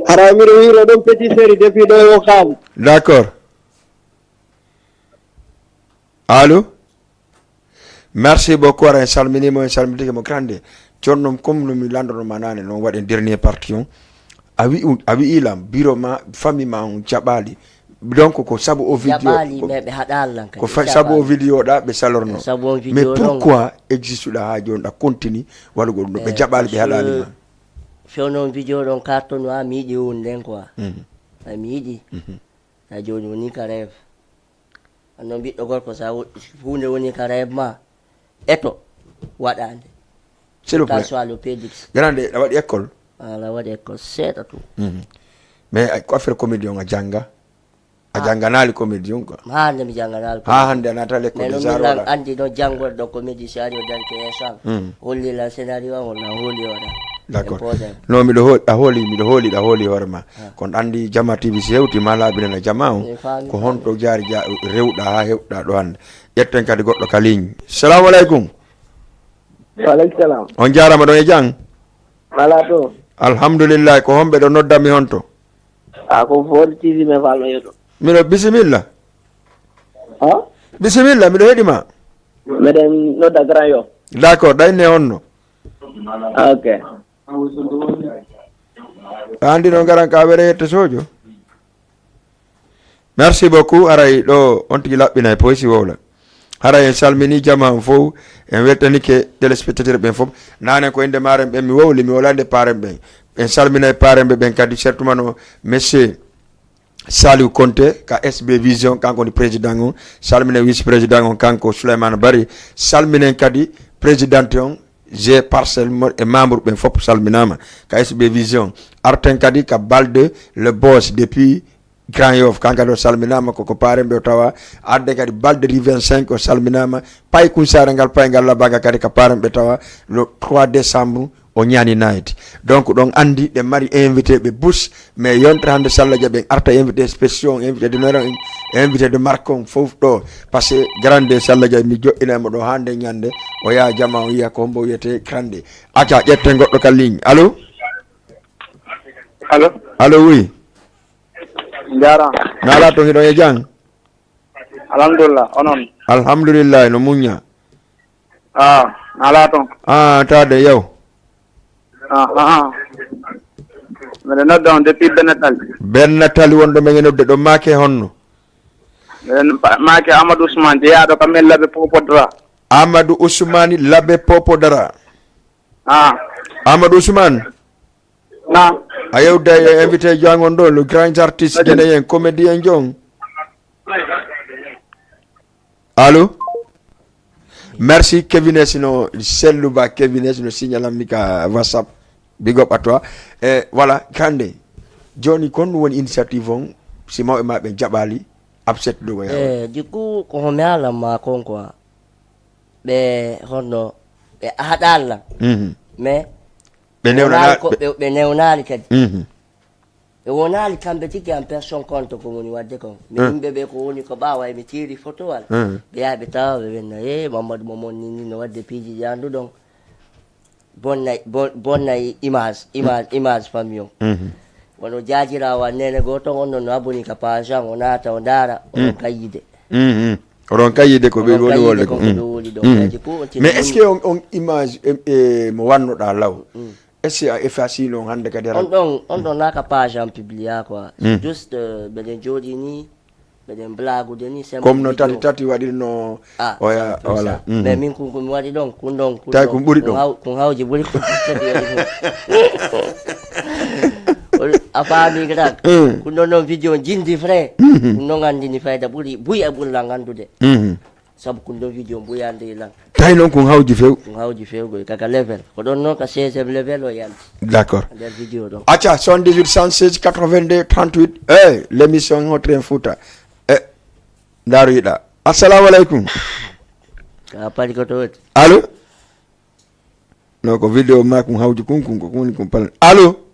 Hara miɗo hiwro ɗon Petit Seri depuis ɗo e Ouakam. D'accord. Allo? Merci beaucoup, ara en salminii mo, en salmitike mo grande. Jooni noon, comme no mi lanndonoo ma naane noon, waɗen dernier partie on. A wi'u, a wi'ii lam, biro ma, famille ma on jaɓaali. Donc, ko sabu o vidéo, jaɓaali, ko, mais ɓe haɗaali lan kadi, ko fa-, ɓe sabu o jaɓaali. Vidéo ɗa, ɓe salorno. Sabu on mais vidéo ɗon. Pourquoi existe ɗa haa jooni, ɗa continue waɗugol ɗum? Ɓe eh, jaɓaali, ɓe haɗaali ma. Fewno on vidéo ɗon, carton wa, mi yiɗi wonde quoi. Mhm. Ay, mi yiɗi. Mhm. A jooni woni ka rêve. Annon ɓiɗɗo gorko, sa wo-, huunde woni ka rêve ma, eto, waɗande. S'il vous plaît. Ka soit le P D X. Grande, a waɗi école? Ala waɗi école, seeɗa tu. Mhm. Mais ay, ko affaire comédie on a jannga? A ah. Jannganaali comédie on quoi? Haa nde mi jannganaali. Haa hannde a naata l'école de zaro lan. Anndi ɗo janngorɗo comédie si ari o darke yeeso am. Mhm. Holli lan scénario am, walla holli o ɗa. D'accord. Impossible. Non, miɗo ho-, a hooli, miɗo hooli, ɗa hooli hoore ma. Ah. Kono anndi Jama T V si hewti ma laabi nana Jama on. Mi faami, ko honto faami. Jaari ja-, rewɗa haa hewɗa ɗo hannde. Ƴetten kadi goɗɗo ka ligne. Salamu aleykum. Wa aleykum salam. On jaarama ɗon e jam? Ala to. Alhamdulillah, ko homɓe ɗo noddanmi honto? A ko Fodé T V me falno yeto. Miɗo bisimilla. Ha? Bisimilla, miɗo heɗi ma. Meɗen nodda Grand Yoff. D'accord, ɗa inne honno? Ok. Andi no ngaran ka were yette sojo. Merci beaucoup. Haray ɗo on tigi laɓɓinay poy si wowla. Haray en salmini jama on fof, en weltanike téléspectateur ɓen fof. Nane ko inde maren ɓen mi wowli, mi wowlande paren ɓen. En salminay paren ɓe ɓen kadi, surtout mano monsieur Saliou Konté ka S B Vision, kanko woni président on. Salminen vice président on, kanko Souleymane Bari. Salminen kadi présidente on, G Parcelle mo-, e membre ɓen fof salminama ka S B Vision. Arten kadi ka Balde le boss depuis Grand Yoff, kanko kadi o salminama, koko paren ɓe o tawa. Arde kadi Balde rue vingt-cinq o salminama. Pay Kunsare ngal, pay ngal Labaga kadi ka paren ɓe tawa. Le trois décembre, o ñaani naayde. Donc, ɗon anndi ɗe mari invité ɓe bus, mais yontere hannde, so Allah jaɓi, en arta invité spéciaux, invité de honneur, invité de marque on fof ɗo. Parce que grande, so Allah jaɓi, mi joɗɗinay mo ɗo haa nde ñande, o yaha jama, o yiya ko hombo wiyete grande. Acca, ƴetten goɗɗo ka ligne. Allo? Allo? Allo, oui. Njaaraama. Naala toon, hiɗon e jam? Alhamdulillah, onon? Alhamdulillah, no muñña. Ah, naala toon? Ah, taade, yaw. Ah, ah. Mbeɗa nodda on depuis Benna Tali. Benna Tali wonɗo men e nodde ɗo, maake honno? Mbeɗa pa-, maake Amadou Ousmane, jeyaaɗo ka men Labe Popodra. Amadou Ousmane Labe Popodra. Ah. Amadou Ousmane? Naam. A yewta e invité jangon ɗo, le grand artiste guinéen, comédien jon. Allo? Merci, Kevin S no sellu ba, Kevin S no signalam mi ka WhatsApp. Big up à toi. E, voilà, grande. Joni kon woni initiative on, si mawɓe ma ɓe jaɓali, upset ɗo ko yawa. E, du coup, ko mi haalan ma kon quoi. Ɓe honno, ɓe haɗaali lan. Mhm. Mais ɓe ɓe newnaali, wonaa ko ɓe, ɓe newnaali kadi. Mhm. Ɓe wonaali kamɓe tigi en personne compte ko woni waɗde kon. Mi, mm, yimɓe ɓe ko woni ko ɓaawa, emi tiiri fotowal. Mm. Ɓe yaha ɓe tawa ɓe ɓenna, "Eh, Mamadou Momon ni, ni no waɗde piiji ɗi annduɗon. Bonnay, bon-, bonnay image, image, image famille on." Mhm. Wano jaajiraawo an neene gooto on, on no aboni ka page an, o naata, o ndaara, o, mm, ɗon kayyide. Mhm. Oɗon kayyide ko ɓe woni wolde ko. Oɗon kayyide ko. Mhm. Ɓe woni ɗon. Mhm. Kadi ko on tigi. Mais est-ce que on, on image, e, e, mo wannoɗaa law? Mm. Est-ce que a efface noon hannde kadi? On ɗon, on ɗon naa ka page am publia quoi. Mm. Juste, euh, mbeɗen jooɗii ni, mbeɗen blagude ni, sembo. Comme no tati tati waɗirno. Ah, oya, voilà. Mhm. Mais min kun, kun waɗi ɗon, kun ɗon, kun tawi ɗon, kun ɓuri ɗon. Haw-, kun hawji ɓuri kun tati waɗi ɗon. A faami ko tan? Mm. Kun ɗon noon vidéo jindi frère. Mhm. Kun ɗon anndini fayda ɓuri, buy e ɓurla nganndude. Mhm. Sabu kun ɗon vidéo mbuyande lan. Tawi noon kun hawji few. Kun hawji few koy kaka level. Ko ɗon noon ka seizième level o yalti. D'accord. Nder vidéo ɗon. Acca, soixante-dix-huit, cent seize, quatre-vingt-deux, trente-huit. Eh, l'émission Hot Train Fouta. Eh, ndaaru yiɗa. Assalamu alaikum. Ka pali ko to woni. Allo? Non, ko vidéo ma kun hawji kun, kun ko kun, kun pal-, allo?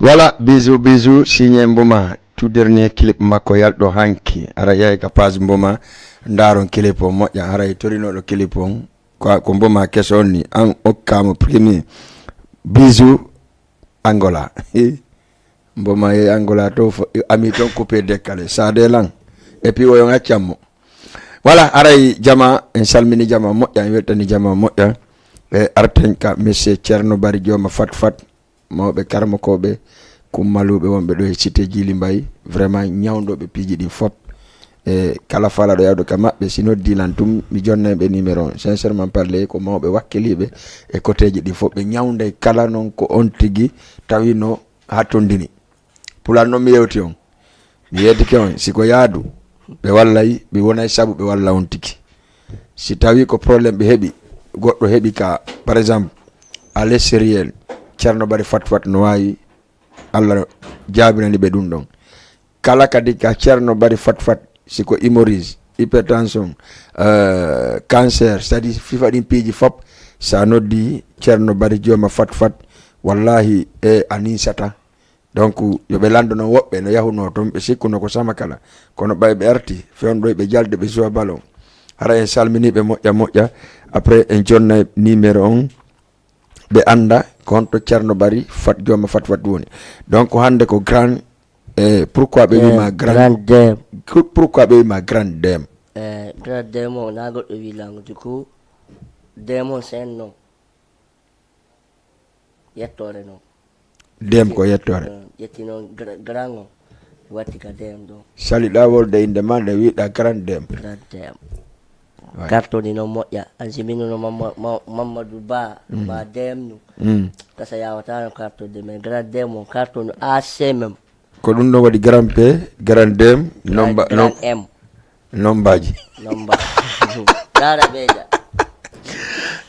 Voilà, bisou, bisou, signé Mboma, tout dernier clip makko yalɗo hanki. Ara yahi ka page Mboma, ndaron clip o moƴƴa. Haray torinoɗo clip on, ko, ko Mboma keso on ni, an okkama premier. Bisou, Angola. Mboma e Angola to fo, ami ton coupé décalé. Sade lan. Et puis, oyon accammo. Voilà, aray jama, en salmini jama moƴƴa, en weltani jama moƴƴa. E arten ka monsieur Thierno Bari Jooma Fat Fat, mawɓe karmokooɓe, kummaluuɓe wonɓe ɗo e cité Djily Mbaye, vraiment ñawndoɓe piiji ɗi fop. E kala falaɗo yawde ka maɓɓe, si noddi lan tum, mi jonnay ɓe numéro on. Sincèrement parler, ko mawɓe wakkiliiɓe e koteeji ɗi fop. Ɓe ñawnday kala non ko on tigi tawino hattondini. Pulaar noon mi yewti on. Mi yeetike on, si ko yaadu, ɓe wallay, mi wonay sabu ɓe walla on tigi. Si tawi ko problème ɓe heɓi, goɗɗo heɓi ka, par exemple, à l'extérieur, Ceerno Bari Fat Fat no waawi, Allah jaabinani ɓe ɗum ɗon. Kala kadi ka Ceerno Bari Fat Fat, si ko hémorroïde, hypertension, euh, cancer, c'est-à-dire fifa ɗin piiji fop, sa noddi Ceerno Bari Jooma Fat Fat, wallahi, e a ninsata. Donc, yo ɓe lanndo noon woɓɓe no yahunoo toon, ɓe sikkuno ko Samakala. Kono ɓay ɓe arti, fewndo ɓe jalde, ɓe suwa ballon. Hara en salminii ɓe moƴƴa moƴƴa. Après, en jonnay numéro on, ɓe annda ko honto Ceerno Bari Fat Jooma Fat Fat woni. Donc, hannde ko grand, eh, pourquoi ɓe Eh, wima grand, grand dame. Pour-, pourquoi ɓe wima grand dame? Eh, grand dame o, na goɗɗo wi lango, du coup, dame on, c'est un nom. Yettoore noon. Dem ko yettoore. Eh, ƴetti noon gra-, grand o, watti ka dem ɗo. Saliɗa wolde innde ma nde wiɗa grand dem. Grand dem. Ouais. Kartoni noon moƴƴa. An si mbinuno Mamma-, Ma-, Mamadou Ba, Mm. Ba dem nu. Mm. Kasa yawata no kartode, mais grand dem o, kartoni A C même. Ko ɗum ɗon waɗi grand P, grand dem, Grand, nomba-, grand nom-, M. Nombaji. Nomba. Dara beja.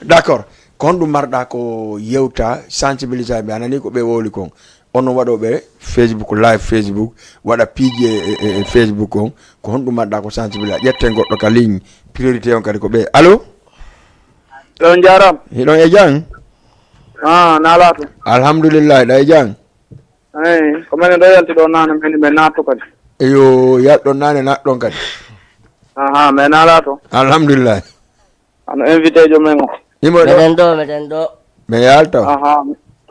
D'accord. Ko honɗum marɗa ko yewta sensibilisation ɓe? A nani ko ɓe wowli kon. Onon waɗoɓe Facebook, live Facebook, waɗa piiji e, e, e Facebook on. Ko honɗum marɗa ko sensibilisation? Ƴetten goɗɗo ka ligne. Priorité on kadi ko ɓe. Allo? On njaaraama. Hiɗon e jam? Ah, na alaa toon? Alhamdulillahi, ɗa e jam? Eyi, ko menen ɗo yalti ɗo naane, meni men naatto kadi. Eyo, yalɗon naane, naatɗon kadi. Aha, men alaa to. Alhamdulillah. Ano invité jo men o. Imo ɗo. Meɗen ɗo, meɗen ɗo. Men yalto. Aha,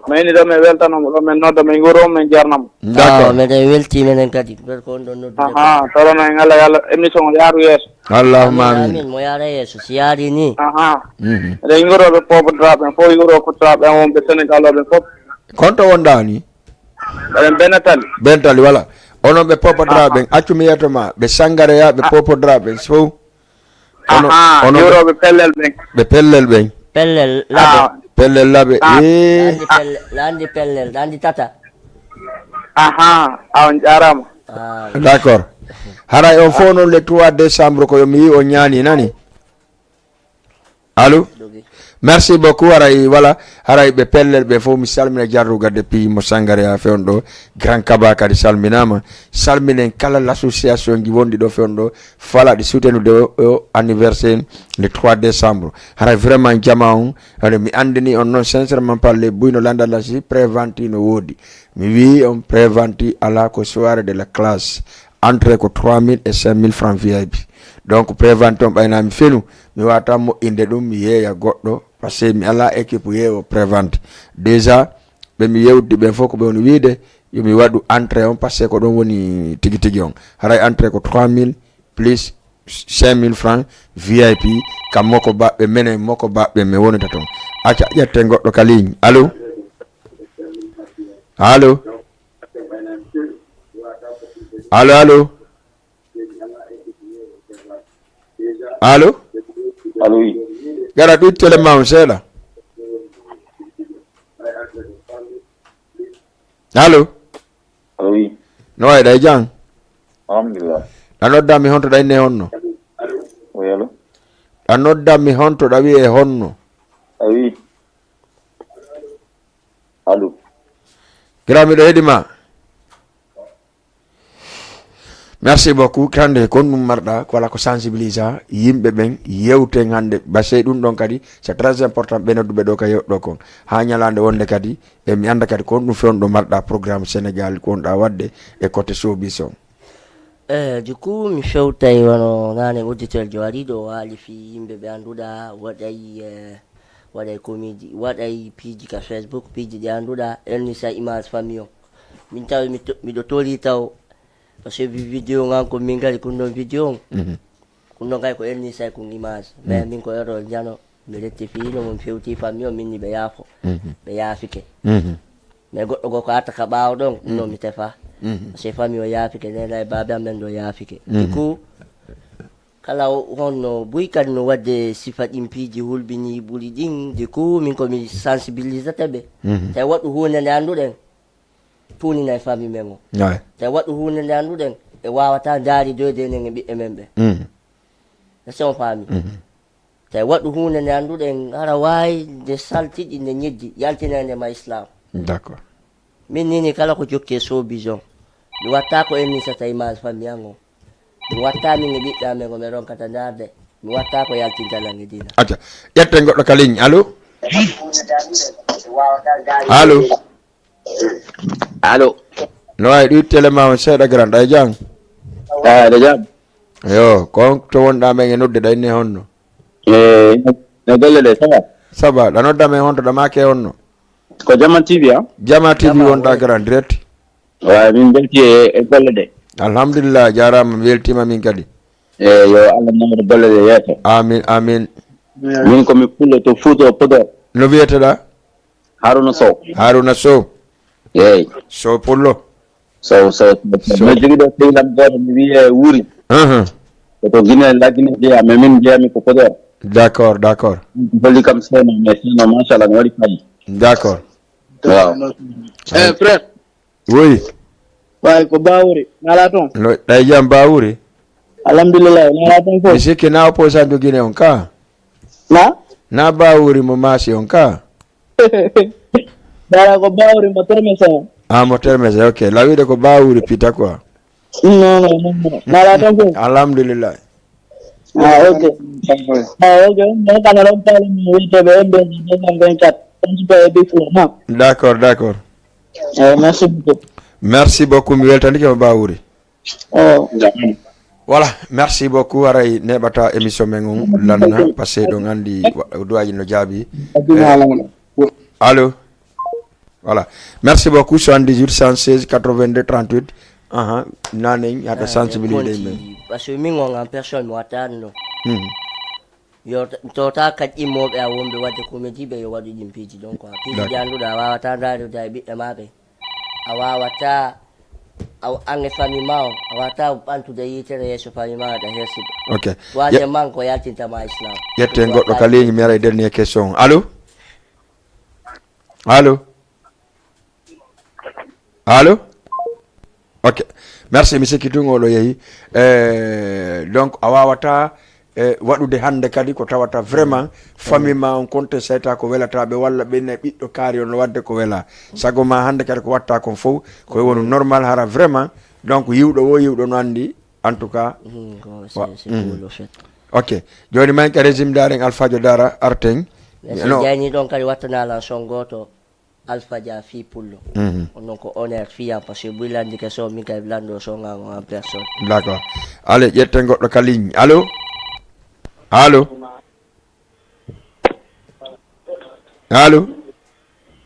men ini ɗo, men weltanamo ɗo, men nodda, men nguro, men jarnamo. D'accord. Ah, meɗen welti menen kadi. Ɓe ko on ɗon noddude. Aha, torono en Allah, yo Allah émission o yaaru yeeso. Allahumma amin. Amin, amin. Mo yaara yeeso, si yaari ni. Aha. Mhm. Eɗen nguro ɓe Poopodira ɓen fof, nguro Kotira ɓen wonɓe Sénégal o ɓen fof. Konto wonɗa ni? Eɗen Benetali. Benetali, voilà. Onon ɓe Poopodira Aha. ɓen, accu mi yeeto ma, ɓe Sangareya, ɓe Ah. Poopodira ɓen, fof. Ono, Aha, ono ɓe yewroɓe pellel ɓen. Ɓe pellel ɓen. Pellel laɓe. Ah. Pellel laɓe. Ah. Eh. Landi pelle-, landi pellel, landi tata. Aha, a on jarama. Ah. D'accord. Haray on fof noon le trois décembre ko yo mi yi on ñaani nani. Allô? Dogi. Merci beaucoup. Haray, voilà. Haray ɓe pellel ɓe fof mi salmina jarru gadde piyi mo Sangareya fewndo ɗo. Grand Kaba kadi salminama. Salminen kala l'association ji wonɗi ɗo fewndo ɗo. Fala ɗi soutenude o, o anniversaire le trois décembre. Haray vraiment jama on. Haray mi andini on noon sincèrement parler buyno landalla si préventi no woodi. Mi wi on préventi ala ko soirée de la classe. Entrée ko trois mille et cinq mille francs V I P. Donc, prévente on ɓayna mi fenu, mi wata moƴƴinde ɗum, mi yeeya goɗɗo, parce que mi ala équipe yeewo prévente. Déjà, ɓe mi yewdi ɓen fof ko ɓe woni wiide, yo mi waɗu entrée on, parce que ko ɗon woni tigi tigi on. Haray entrée ko trois mille plus cinq mille francs V I P, kam moko baɓɓe menen, moko baɓɓe me wonata ton. Acca, ƴetten goɗɗo ka ligne. Allo? Allo? Allo, allo? Allo? Allo, oui. Gara ɗuuɗi télé ma on seeɗa. Allo? Allo, oui. No wayi ɗa e jam? Alhamdulillah. Ɗa nodda mi honto ɗa inne honno? Oui, allo? Ɗa nodda mi honto ɗa wi'e honno? Ah, oui. Allo? Gira miɗo heɗi ma. Merci beaucoup. Hannde ko ɗum marɗa, ko wala ko sensibilisa yimɓe ɓen, yewten hannde. Parce que ɗum ɗon kadi, c'est très important, ɓe nodduɓe ɗo ka yewɗo kon. Haa ñalaande wonde kadi, e mi annda kadi ko ɗum fewndo marɗa programme Sénégal, ko wonɗa waɗde e côté showbiz on. Eh, du coup, mi fewtay wano nane auditeur jo wari ɗo, waali fi yimɓe ɓe annduɗa, waɗay, eh, waɗay comédie, waɗay piiji ka Facebook, piiji ɗi annduɗa, elnisa image famille on. Min tawi mi to-, miɗo tori taw, parce que vi-, vidéo ngan ko min gari kun ɗon vidéo on. Mhm. Kun ɗon kay ko elnisa e kun image. Mais min ko ero jano, mi rectifie no mon fewti famille on, min ni ɓe yaafo. Mhm. Ɓe yaafike. Mhm. Mais goɗɗo goo ko arta ka ɓaawo ɗon, ɗum ɗon mi tefa. Mhm. Parce que famille o yaafike, nena e baabe amen ɗo yaafike. Mhm. Du coup, kala o-, honno buy kadi no waɗde sifa ɗin piiji hulɓini ɓuri ɗin, du coup, min ko mi sensibilisata ɓe. Mhm. Tawi waɗu huunde nde annduɗen, tuunina e famille men o. Ouais. Tawi waɗu huunde nde annduɗen, e wawata ndaari doyde enen e ɓiɓɓe men ɓe. Mhm. Est-ce que on faami? Mhm. Tawi waɗu huunde nde annduɗen, hara waawi nde saltiɗi, nde ñeddi, yaltinande ma Islam. D'accord. Min nini kala ko jokke soo bison. Mi watta ko en nisata image famille an on. Mi watta min e ɓiɓɓe amen ko mi ronkata ndaarde. Mi watta ko yaltinta lan e diina. Acca, ƴetten goɗɗo ka ligne. Allo? Allo? Allo? No wayi ɗuy télé ma on seeɗa grand, ɗa e jam? Ah, ɗa jam? Yo, kon to wonɗa men e nodde ɗa inne honno? Eh, no golle ɗe, ça va? Ça va, ɗa nodda men honto ɗa make honno? Ko Jama T V, ah? Jama T V. Jama, wonɗa oui. Grand direct. Wa, min belti e, e golle ɗe. Alhamdulillah, jarama, mi weltima min kadi. Eh, yo Allah nawru golle ɗe yeeso. Amin, amin. Min ko mi pullo to Fuuta Podor. No wiyeteɗa? Haruna Sow. Haruna Sow. Eyi. Sow Pullo. Sow, Sow, Sow. Sow. Mbeɗa jogii ɗo sehil am gooto, mi wiyee Wuri. Ahan. Ko to Guinée, la Guinée jeyaa, mais min njeyami ko Podor. D'accord, d'accord. Holli kam Seno, mais Seno, machallah, no waɗi faayi. D'accord. Waaw. Eh, frère. Oui. Waay, ko Bawuri, nala toon? No, ɗay jam Bawuri? Alhamdulillah, nala toon fof? Mi sikki na opposant Guinée on ka? Na? Na Bawuri mo maasi on ka? Dara ko Bawuri mo Termese on. Ah, mo Termese, ok. Lawiɗo ko Bawuri pita quoi. Non, non, non, non. Nala toon fof? Alhamdulillah. Ah, ok. Ah, ok. Mo kana ɗon paale mo wiyetee ɓe M B deux cent vingt-quatre. On se peut aider pour, non? D'accord, d'accord. Eh, merci beaucoup. Merci beaucoup. Mi weltanike mo Bawuri. Oh. Voilà, merci beaucoup. Haray neɓata émission men on lanna, parce que ɗon andi wa-, duwaji no jaabi. Eh, allo? Voilà. Merci beaucoup. Soixante-dix-huit, cent seize, quatre-vingt-deux, trente-huit. Aha, nanen, yata sensibiliser men. Parce que min on en personne, mi wattano. Mhm. Yo ta-, mi tota kadi immooɓe a wonɓe waɗde comédie ɓe yo waɗu ɗin piiji. Donc, a piiji ɗi annduɗa a wawata ndarude e ɓiɓɓe ma ɓe. A wawata, a, an e famille ma o, a wawata ɓantude yitere yeeso famille ma o, aɗa hersiɓe. Ok. Troisièmement, ko yaltinta ma Islam. Ƴetten goɗɗo ka ligne, mi ara e dernier question. Allo? Allo? Allo? Ok. Merci, mi sikki tun oɗo yehi. Eh, donc, a wawata, eh, waɗude hannde kadi ko tawata vraiment famille ma on konte sayta ko welataɓe walla ɓenne ɓiɗɗo kaari on no wadde ko wela. Sago ma hannde kadi ko watta kon fof, ko wonu normal hara vraiment. Donc, yiwɗo wo yiwɗo no andi, en tout cas. Mhm, ko c'est, c'est cool, au fait. Ok. Joni ma en ka régime daren Alpha Jo Dara arten. Mais so jayni ɗon kadi wattana lan son goto. Alpha Dia fii pullo. Mhm. On non ko honneur fii am, parce que buy landike so min kay lando so ngango en personne. D'accord. Allez, ƴetten goɗɗo ka ligne. Allo? Allo? Allo?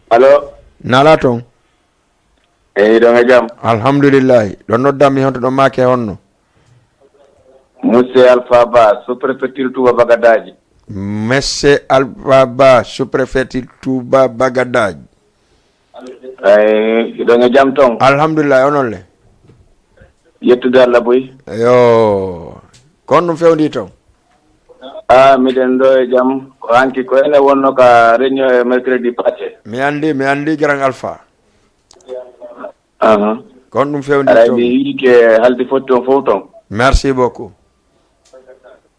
Allo? Nala toon? Eyi, ɗon e jam. Alhamdulillahi. Ɗon noddammi honto ɗon maake honno? Monsieur Alpha Ba, sous-préfecture Touba Bagadaji. Monsieur Alpha Ba, sous-préfecture Touba Bagadaji. Ay, hiɗon e jam ton? Alhamdulillah, onon le? Yettude Allah boy. Yo, kon ɗum fewndi ton? Ah, miɗen ɗo e jam. Ko hanki ko ene wonno ka réunion e mercredi passé. Mi andi, mi andi, grand Alpha. Aha. Kon ɗum fewndi ton? Mi yiɗike haldi fotti on fof ton. Merci beaucoup.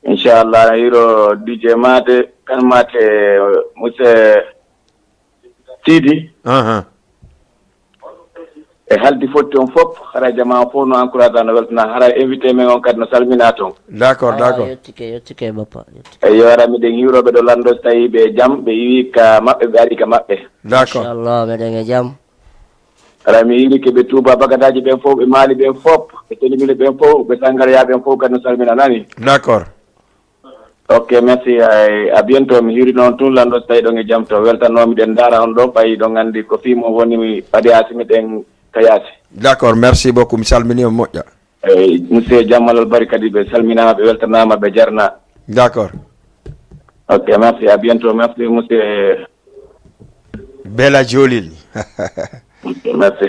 Inchallah, hiro D J Mate, kan Mate, monsieur Sidi. Aha. E haldi fotti on fof, hara jama on fof no encourage no weltana, hara invité men on kadi no salmina ton. D'accord, d'accord. Yettike, yettike bappa, yettike. Eyo, hara miɗen hiroɓe ɗo lanndo so tawi ɓe jam, ɓe iwi ka maɓɓe, ɓe ari ka maɓɓe. D'accord. Inchallah, meɗen e jam. Hara mi yiɗike ɓe Touba Bagadaji ɓen fof, ɓe Mali ɓen fof, ɓe Telimile ɓen fof, ɓe Sangaraya ɓen fof kadi no salmina nani. D'accord. Ok, merci. Ay, à bientôt. Mi hiiri noon tun lanndo so tawi ɗon e jam to weltanoomi ɗen ndaara on ɗo ɓay ɗon anndi ko fii mo woni mi ɓadi asimi ɗen ka yaasi. D'accord, merci beaucoup. Mi salmini on moƴƴa. Eyi, monsieur Jammal Albari kadi ɓe salminaama, ɓe weltanaama, ɓe jarnaa. D'accord. Ok, merci. À bientôt. Merci, monsieur. Bela Jolil. Merci.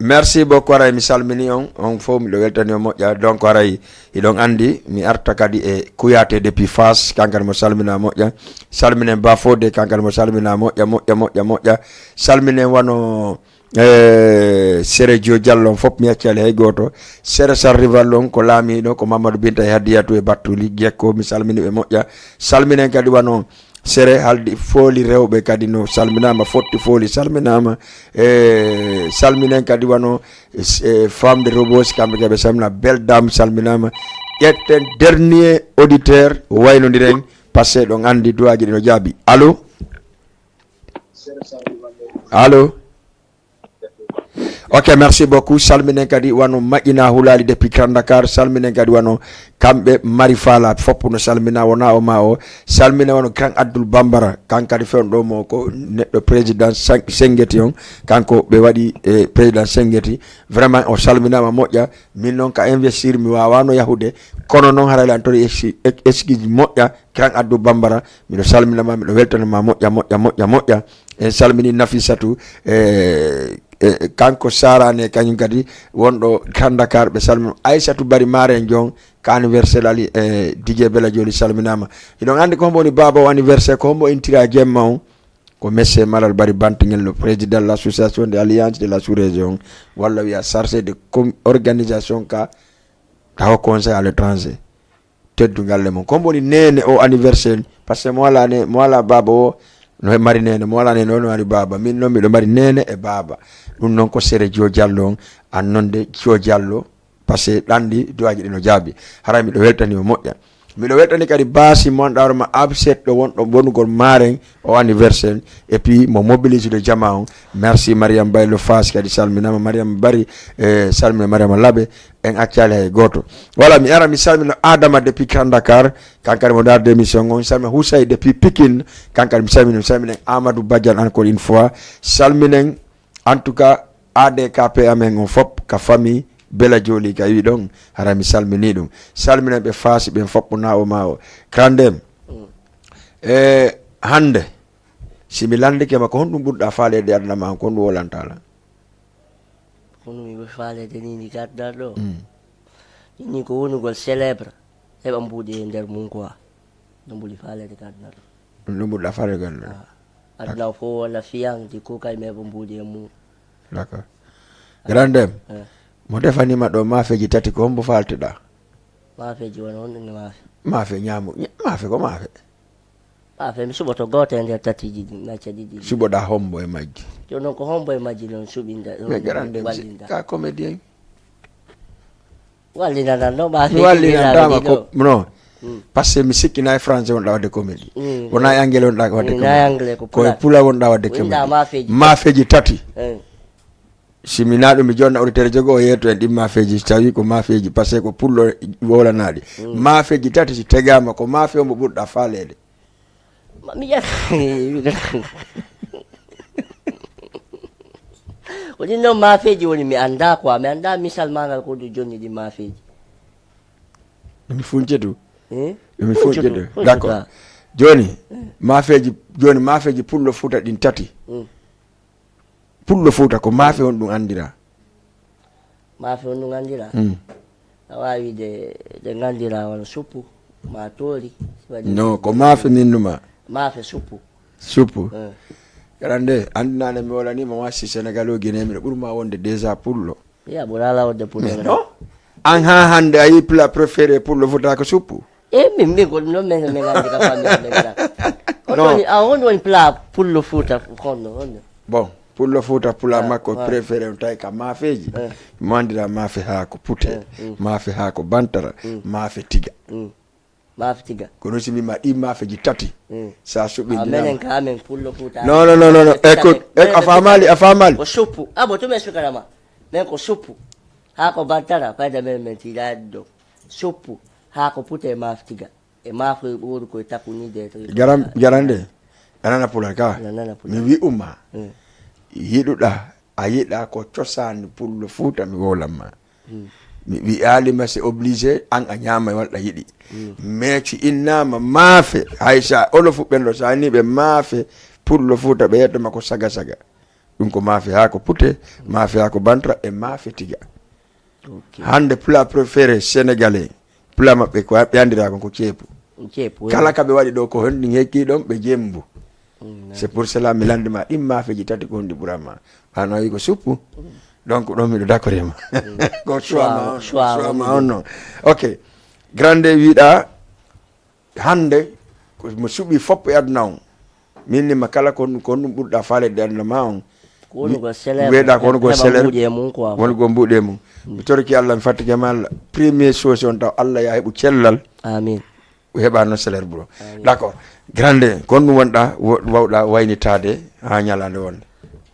Merci beaucoup, haray mi salmini on, on fof miɗo weltani on moƴƴa. Donc haray hiɗon anndi mi arta kadi e Kouyaté depuis Fass, kankadi mo salmina moƴƴa. Salminen Ba Fodé, kankadi mo salmina moƴƴa, moƴƴa, moƴƴa, moƴƴa. Salminen wano e Sere Joe Diallo on fof mi accali hay gooto. Sere Sar Rival on ko laamiiɗo, ko Mamadou Binta e Hadiyatu e Battuli Jekko, mi salmini ɓe moƴƴa. Salminen kadi wano Sere haldi fooli rewɓe kadi no salminaama, fotti fooli salminaama. E salminen kadi wano e Femme de Robos, kamɓe kadi ɓe salmina, Belle Dame salminaama. Ƴetten dernier auditeur, waynodiren, parce que ɗon anndi duwaaji ɗi no jaabi. Allo? Allo? Ok, merci beaucoup. Salminen kadi wano Maƴina Hulali depuis Grand Dakar. Salminen kadi wano kamɓe Mari Fala foppu no salmina wona o ma o. Salminen wano Grand Abdoul Bambara. Kan kadi fewndo mo ko neɗɗo président Sen-, Sengeti on. Kanko ɓe waɗi e président Sengeti. Vraiment o salminaama moƴƴa. Min noon ka investir mi waawano yahude. Kono noon haray lan tori eski-, ek-, excuse moƴƴa. Grand Abdoul Bambara. Miɗo salmina ma, miɗo weltana ma moƴƴa, moƴƴa, moƴƴa, moƴƴa. En salmini Nafisatu, e, e, kanko Sarane, kañum kadi wonɗo Grand Dakar, ɓe salmino. Aissatou Bari Maren Jon, ka anniversaire ali, e, D J Bella Joli salminama. Hiɗon anndi ko hombo woni baaba o anniversaire, ko hombo intira jemma on? Ko Monsieur Malal Bari Bantingel, le président de l'association de l'Alliance de la sous-région, walla wiya chargé de com-, organisation ka, ka Haut Conseil à l'étranger. Teddungal e mum. Ko mbo woni neene o anniversaire? Parce que mo alaa ne-, mo alaa baaba o no mari neene, mo alaa neene o no mari baaba. Min noon miɗo mari neene e baaba. Ɗum noon ko Sere Joe Diallo on, an noon de Joe Diallo, parce que ɗanɗi duwaaji ɗi no jaabi. Haray miɗo weltani o moƴƴa. Miɗo weltani kadi baasi mo annduɗaa hoore ma abset ɗo wonɗo wonugol maaren o anniversaire. Et puis mo mobilisé de jama on. Merci Mariam Baylo Fass kadi salminama. Mariam Bari, eh, salmina Mariama Labe. En accaali hay gooto. Voilà, mi ara mi salmina Adama depuis Grand Dakar, kankadi mo ndaarde émission on, salmina Houssaye depuis Pikine, kankadi mi salmina, mi salmina Amadou Badiane encore une fois, salminen en tout cas A D K P amen on fop, ka famille Bela Joli ka wi ɗon, hara mi salmini ɗum. Salminen ɓe Faasi ɓen fop na o ma o. Kandem, e hannde, si mi lanndike ma ko honɗum ɓurɗa faaleede e aduna ma on, ko honɗum wolanta la? Kono mi ɓe faaleede ni ndi gardal ɗo. Mm. Ni ko wonugol célèbre, heɓa mbuuɗi e nder mum quoi. No ɓuri faaleede gardal ɗo. Ɗum ɗo ɓurɗa faaleede gardal ɗo. Ah. Aduna o fof walla fiyaŋ di ko kay mi heɓa mbuuɗi e mum. D'accord. Grand Dame, eh, mo defanima ɗo maafeeji tati ko hombo faalteɗa? Maafeeji won honɗum no maafe? Maafe ñaamu, ña-, maafe ko maafe. Maafe mi suɓoto gooto e nder tatiiji ɗin, macca ɗiɗi ɗin. Suɓoɗa hombo e majji? Jooni noon ko hombo e majji noon suɓinda, mais Grand Dame, wallinda? Ka comédien. Wallinananno ma mi wallinantama ko, non. Mm. Parce que mi sikki na e français wonɗa wadde comédie. Mm. Wona e anglais wonɗa wadde, mm, comédie. Na e anglais ko ko e pulaar. Pulaar wonɗa wadde comédie. Winda maafeeji. Maafeeji tati. Eh. Si mi na ɗum mi jonna auditeur jogo o yeeto en ɗin maafeeji, si tawi ko maafeeji, parce que ko pullo wolanaɗi. Mm. Maafeeji tati si tegama ko maafe o mo ɓurɗa faaleede. Ma-, mi ƴetta. Ko ɗin noon maafeeji woni mi anndaa quoi. Mi anndaa misal maa ngal ko ɗum jonni ɗin maafeeji. Emi funce du. Eh? Emi Funce funce du, du. funce D'accord. du. Joni, maafeeji, joni maafeeji pullo Fuuta ɗin tati. Mm. Pullo Fuuta ko maafe on ɗum anndira. Maafe on ɗum anndira. Mm. A waawi de de ngandira wano suppu ma toori. Si waɗi No, ko maafe min numa. Maafe suppu. Suppu. Eh. Kala nde, anndinane mi wolani ma wasi Sénégal o Guinée miɗo ɓurma wonde déjà pullo. Ya ɓurala wonde pullo. No? An ha hannde a yi plat préféré pullo Fuuta ko suppu. E min min ko ɗum noon min min anndi ka famille min ka. Ko Non. Woni a on woni plat pullo Fuuta honno honno. Bon, pullo Fuuta pula Ah, makko ah. Préféré on tawi ka maafeeji. Eh. Mo anndira maafe haako pute, Eh, mm. Maafe haako bantara, Mm. Maafe tiga. Mm. Maafe tiga. Kono si mi ma ɗi maafeeji tati, Mm. sa A suɓindinama. menen ka amen pullo Fuuta. Non, non, non, non, non. Fuuta Écoute, men- écoute, a faamaali, a faamaali. Ko suppu. Ah, bon, tu m'excuseras ma. Men ko suppu. Haako bantara, fayda men men tiiɗaade ɗo. Suppu. Haako pute e maafe tiga. E maafe ɓooru koye takunide. Garan, garande. A nana pulal ka. A nana pulal. Mi wi'uma. Mm. Yiɗuɗa, a yiɗa ko cosaani pullo Fuuta mi wowlan ma. Mi wi'aali ma c'est obligé, an a ñaama walla yiɗi. Mais si innama maafe, hay sa olofu ɓen ɗo, sa niɓe maafe, pullo Fuuta ɓe yettoma ko saga saga. Ɗum ko maafe haako pute, maafe haako bantara e maafe tiga. Ok. Hannde plat préféré sénégalais, plat maɓɓe ko ɓe anndira kon ko ceepu. Ceepu, oui. Kala ka ɓe waɗi ɗo ko honɗin hekki ɗon ɓe jembu. Mm, C'est pour cela mi lanndima ɗin maafeeji tati ko honɗi ɓurama. An a wi ko suppu. Donc ɗon miɗo d'accord e ma. Ko choix ma on, Choix choix on ma ɗum. On non. Ok. Grande wiɗa hannde ko mo suɓi foppo e aduna on. Min ni ma kala ko honɗum, ko honɗum ɓurɗa faalede e aduna ma on. Ko woni ko célèbre. Weɗa ko woni ko Heɓa célèbre. Mbuuɗi e mum quoi. Woni ko mbuuɗi e mum. Mi torki Allah, mi fattike ma Allah. Premier chose on taw Allah ya heɓu cellal. Amin. O heɓa noon salaire bureau. D'accord. Grande, kon ɗum wonɗa wo- wawɗa waynitaade ha ñalaande wonde?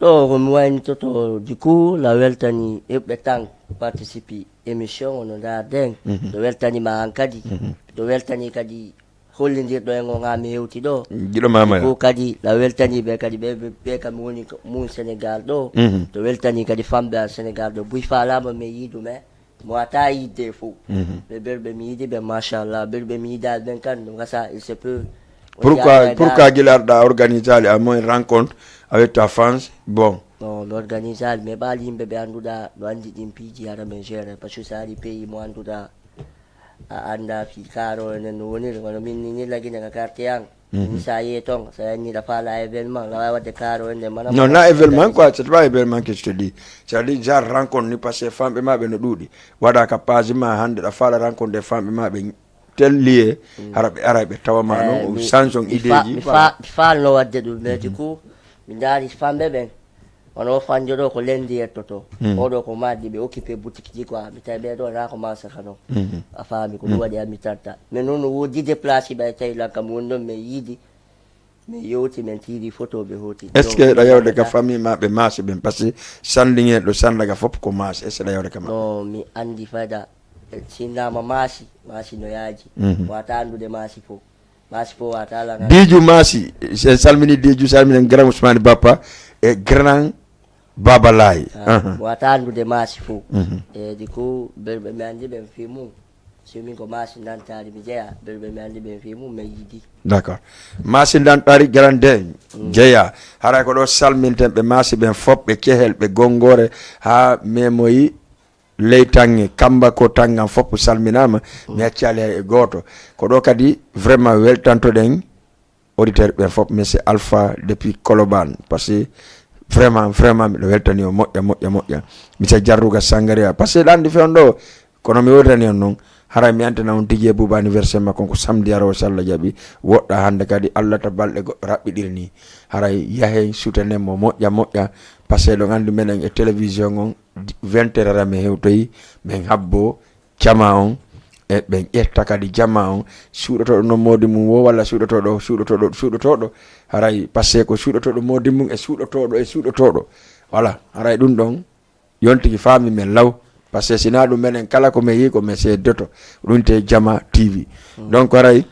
Ɗo ko mi waynitoto du coup la weltani heɓɓe tan participe émission ono ndaarden. To weltani ma an kadi. To weltani kadi hollindirɗo en on ha mi hewti ɗo. Jiɗo mama Ko kadi la weltani ɓe kadi ɓe ɓe- ɓe kam woni ko mum Sénégal ɗo. To weltani kadi famɓe an Sénégal ɗo buy falama mi yiidu me. Mo ata yidde fof. Ɓe berɓe mi yiɗi ɓe machallah, berɓe mi yiɗaali ɓen kan no gasa il se peut. Pourquoi, pourquoi gila arɗa organisali à moins rencontre avec ta fans? Bon. No mi organisali mi heɓaali yimɓe ɓe annduɗa no anndi ɗin piiji hara men géré par ce que so ari pays mo annduɗa a annda fi kaaro enen no woniri kono min ni ni lagine ka quartier an. Sa yehi toon so yanni ɗa faala événement la wawi wadde kaaro ende mana Non, na événement quoi, c'est pas événement que je te dis. C'est-à-dire genre rencontre ni parce que famɓe ma ɓe no ɗuuɗi. Waɗa ka page ma hannde ɗa faala rencontre des famɓe ma ɓe tel lié. Hara ɓe ara ɓe tawa ma non o change on idée ji. Mi faalno wadde ɗum mais du coup mi ndaari famɓe ɓen. Wano o fanjo ɗo ko lendi yettoto. Oɗo ko mardi ɓe occupé boutique ji quoi mi tawi ɓe ɗo na ko mansa kano. A faami ko ɗum waɗi ami tarta mais noon no woodi déplacé ɓay tawi lan kam woni ɗon mi yiidi. Mi yewti men tiiri photo ɓe hoti Est ce que ɗa yawde ka famille ma ɓe maasi ɓen parce que sandiŋe ɗo sandaga fof ko maasi est ce que ɗa yawde ka maɓɓe? No mi andi fayda. Sinnama maasi maasi no yaaji. Wata andude maasi fof. Maasi fof wata lan. Diiju maasi. En salmini diiju salminen grand Ousmane Bappa e grand Baba Laye. Wata andude maasi fof. E di ko berɓe mi andi ɓen fi mum. Si min ko maasi nantari mi jeya berɓe mi andi ɓen fi mum mi yiidi. D'accord. Maasi nantari garande jeya. Haray ko ɗo salminten ɓe maasi ɓen fof ɓe cehel ɓe gongore ha memoyi ley tange kamba ko tangan fof salminama. Mi accali hay e goto. Ko ɗo kadi vraiment weltantoɗen auditeur ɓen fof monsieur Alpha depuis Colobane parce que vraiment vraiment miɗo weltani o moƴƴa moƴƴa moƴƴa. Monsieur Jarruga Sangaria parce que ɗanɗi fewn ɗo. Kono mi weltani on noon haray mi antana on tigi e buuba anniversaire makko ko samedi ara o so Allah jaɓi. Woɗɗa hannde kadi Allah ta balɗe goɗɗo raɓɓiɗiri ni. Haray yahen sutanen mo moƴƴa moƴƴa. Parce que ɗon anndi menen e télévision on vingt heures ara mi hewtoyi min habbo cama on. E ɓen ƴetta kadi jama on suuɗotoɗo noon moodi mum wo walla suuɗotoɗo suuɗotoɗo suuɗotoɗo. Haray parce que ko suuɗotoɗo moodi mum e suuɗotoɗo e suuɗotoɗo. Voilà haray ɗum ɗon yon tigi faami men law. Parce que sina ɗum menen kala ko men yi ko men seeddoto. Ɗum te jama TV. Donc haray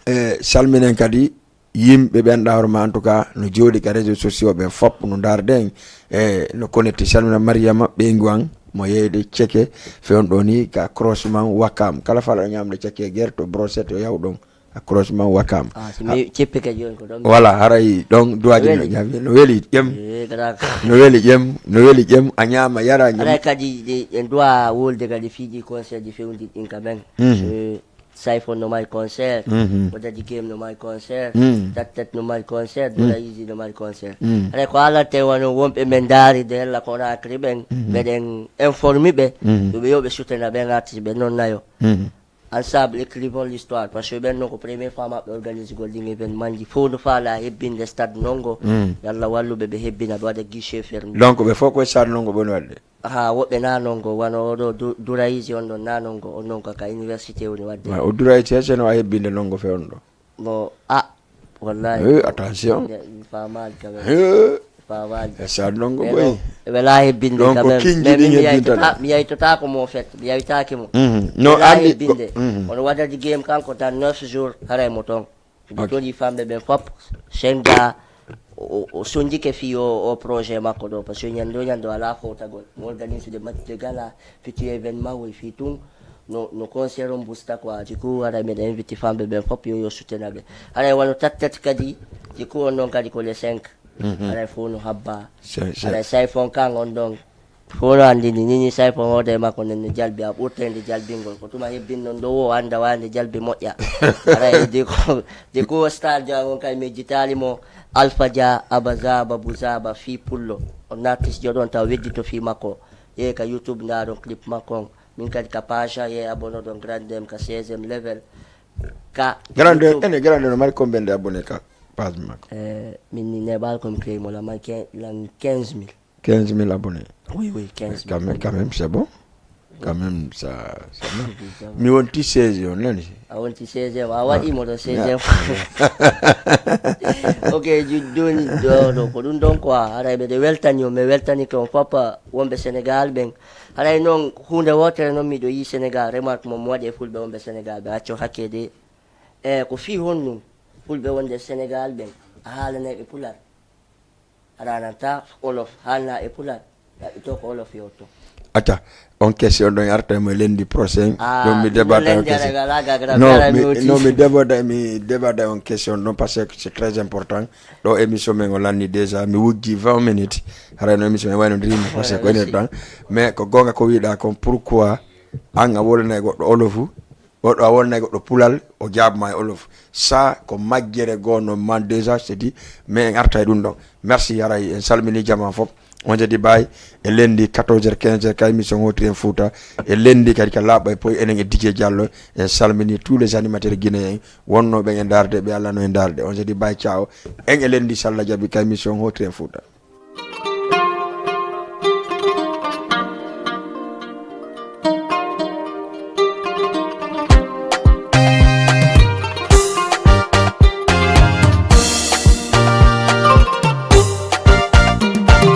e salminen kadi yimɓe ɓen ɗawroma en tout cas no jooɗi ka réseau sociaux ɓen fop no ndarden e no connecté salmina Mariama ɓeyngu an. Mo yeyde ceke fewndo ni ka croisement Wakam. Kala fala ñamde ceke gerte to brochette o yaw ɗon. A croisement Wakam. Ah, so mi ceppi kadi on ko ɗon. Voilà, haray ɗon duwaji Weli. No ñaami. No weli ƴem. Eh, kadi. No weli ƴem. No weli ƴem. A ñaama yara ñam. Aray kadi ɗi- en duwa wolde kadi fiji conseil ji fewndi ɗin ka men. Mhm. So Saifon no mari concert. Mhm. Wadadi game no mari concert. Mhm. Tattet no mari concert. Dura easy no mari concert. Mhm. Aray ko alante wano wonɓe men daari de hella kono akri ɓen. Meɗen informi ɓe. Mhm. Ɗuɓe yo ɓe sutena ɓen artiste ɓe non nayo. Mhm. Ensemble écrivons l'histoire parce que ɓen non ko première fois maɓɓe organisugol ɗin événement ji fof no faala hebbinde stade nongo. Mhm. Yalla walluɓe ɓe hebbina ɓe waɗa guichet fermé. Donc ɓe fof koye stade nongo ɓoni wadde. Ha woɓɓe na nongo wano oɗo Du- duraisi on ɗon na nongo on non ka ka université woni wadde. O duraiti he seno a hebbinde nongo fe on ɗo. Bon, ah, wallahi. Eh, attention. Famali quand même. Eh, Famali. E stade nongo Mais boy. bon, ɓe la hebbinde Donc, quand ko même. kinji Mais ɗin mi hebbinta yaytota- mi yaytotako mo fet mi yaytaki mo. Mhm. No Ɓe la andi. hebbinde. Mhm. Ono waɗa di game kanko tan neuf jours haray mo ton. Ɓe Ok. Toni famɓe ɓen fop. Senga o- o o sonjike fi o o projet makko ɗo parce que ñande o ñande o ala fowtagol mo organisude match de gala fiti événement woy fi tun no no concert on busta quoi du coup haray meɗen inviti famɓe ɓen fop yo yo soutenaɓe. Haray wano tattati kadi du coup on ɗon kadi ko le cinq. Haray fof no habba. C'est- c'est- Haray Saifon kan on ɗon fof no anndini nini Saifon hoode makko nden no jalbi a ɓurtende jalbingol ko tuma hebbin non ɗo o annda wande jalbi moƴƴa. Haray du coup du coup star ja on kay mi jitali mo. Alpha Dia, Abaza, Babuza, ba fi pullo. On artiste joɗon taw weddito fi makko. Ye ka YouTube ndaɗon clip makko on. Min kadi ka page ye abono ɗon grandem ka seizième level. Ka Grande, YouTube. Ene grande no mari combien de abonnés ka page makko? Eh, min ni neɓal komi créé mo la mari quin- lan quinze mille. Quinze mille abonnés. Oui, oui, quinze mille. Quand même, quand même, c'est bon. Quand même, ça, ça marche. Mi wonti seize on nani. A wonti seizième a waɗimo ɗo seizième. Ok, joni ɗo ɗo ko ɗum ɗon quoi haray ɓeɗe weltani on mi weltani ko on foppa wonɓe Sénégal ɓen. Haray noon hunde wotere noon miɗo yi Sénégal remarque mo mi waɗi e fulɓe wonɓe Sénégal ɓe acco hakke de. E ko fii honɗum fulɓe wonde Sénégal ɓen a haalanay ɓe pular? Aɗa ananta olof haalna e pular. Ɗaɓɓito ko olof yewto. Acca, on question ɗon arta mo lundi prochain. Ah, Ɗon mi ɗum debata on lundi question. aɗa ala gagra Non, gara mi, mi woti. Non, mi debata mi debata on question ɗon parce que c'est très important. Ɗo émission men o lanni déjà mi wujji vingt minutes. Harayno émission men wayno ndiri mi parce que ko une heure de temps. Mais ko gonga ko wiɗa kon pourquoi an a wolana e goɗɗo olofu? Goɗɗo a wonna e goɗɗo pulal o jaabma e olof. Sa ko majjere goo no man déjà c'est dit. Mais en arta e ɗum ɗon. Merci haray en salmini jama fof. On jadi bay e lundi quatorze heures quinze heures ka émission hotri en fouta. E lundi kadi ka laaɓa e poy enen e DJ Diallo. En salmini tous les animateurs guinéens wonnoɓe e darde ɓe allano e darde on jadi bay ciao. En e lundi salla jaɓi ka émission hotri en fouta.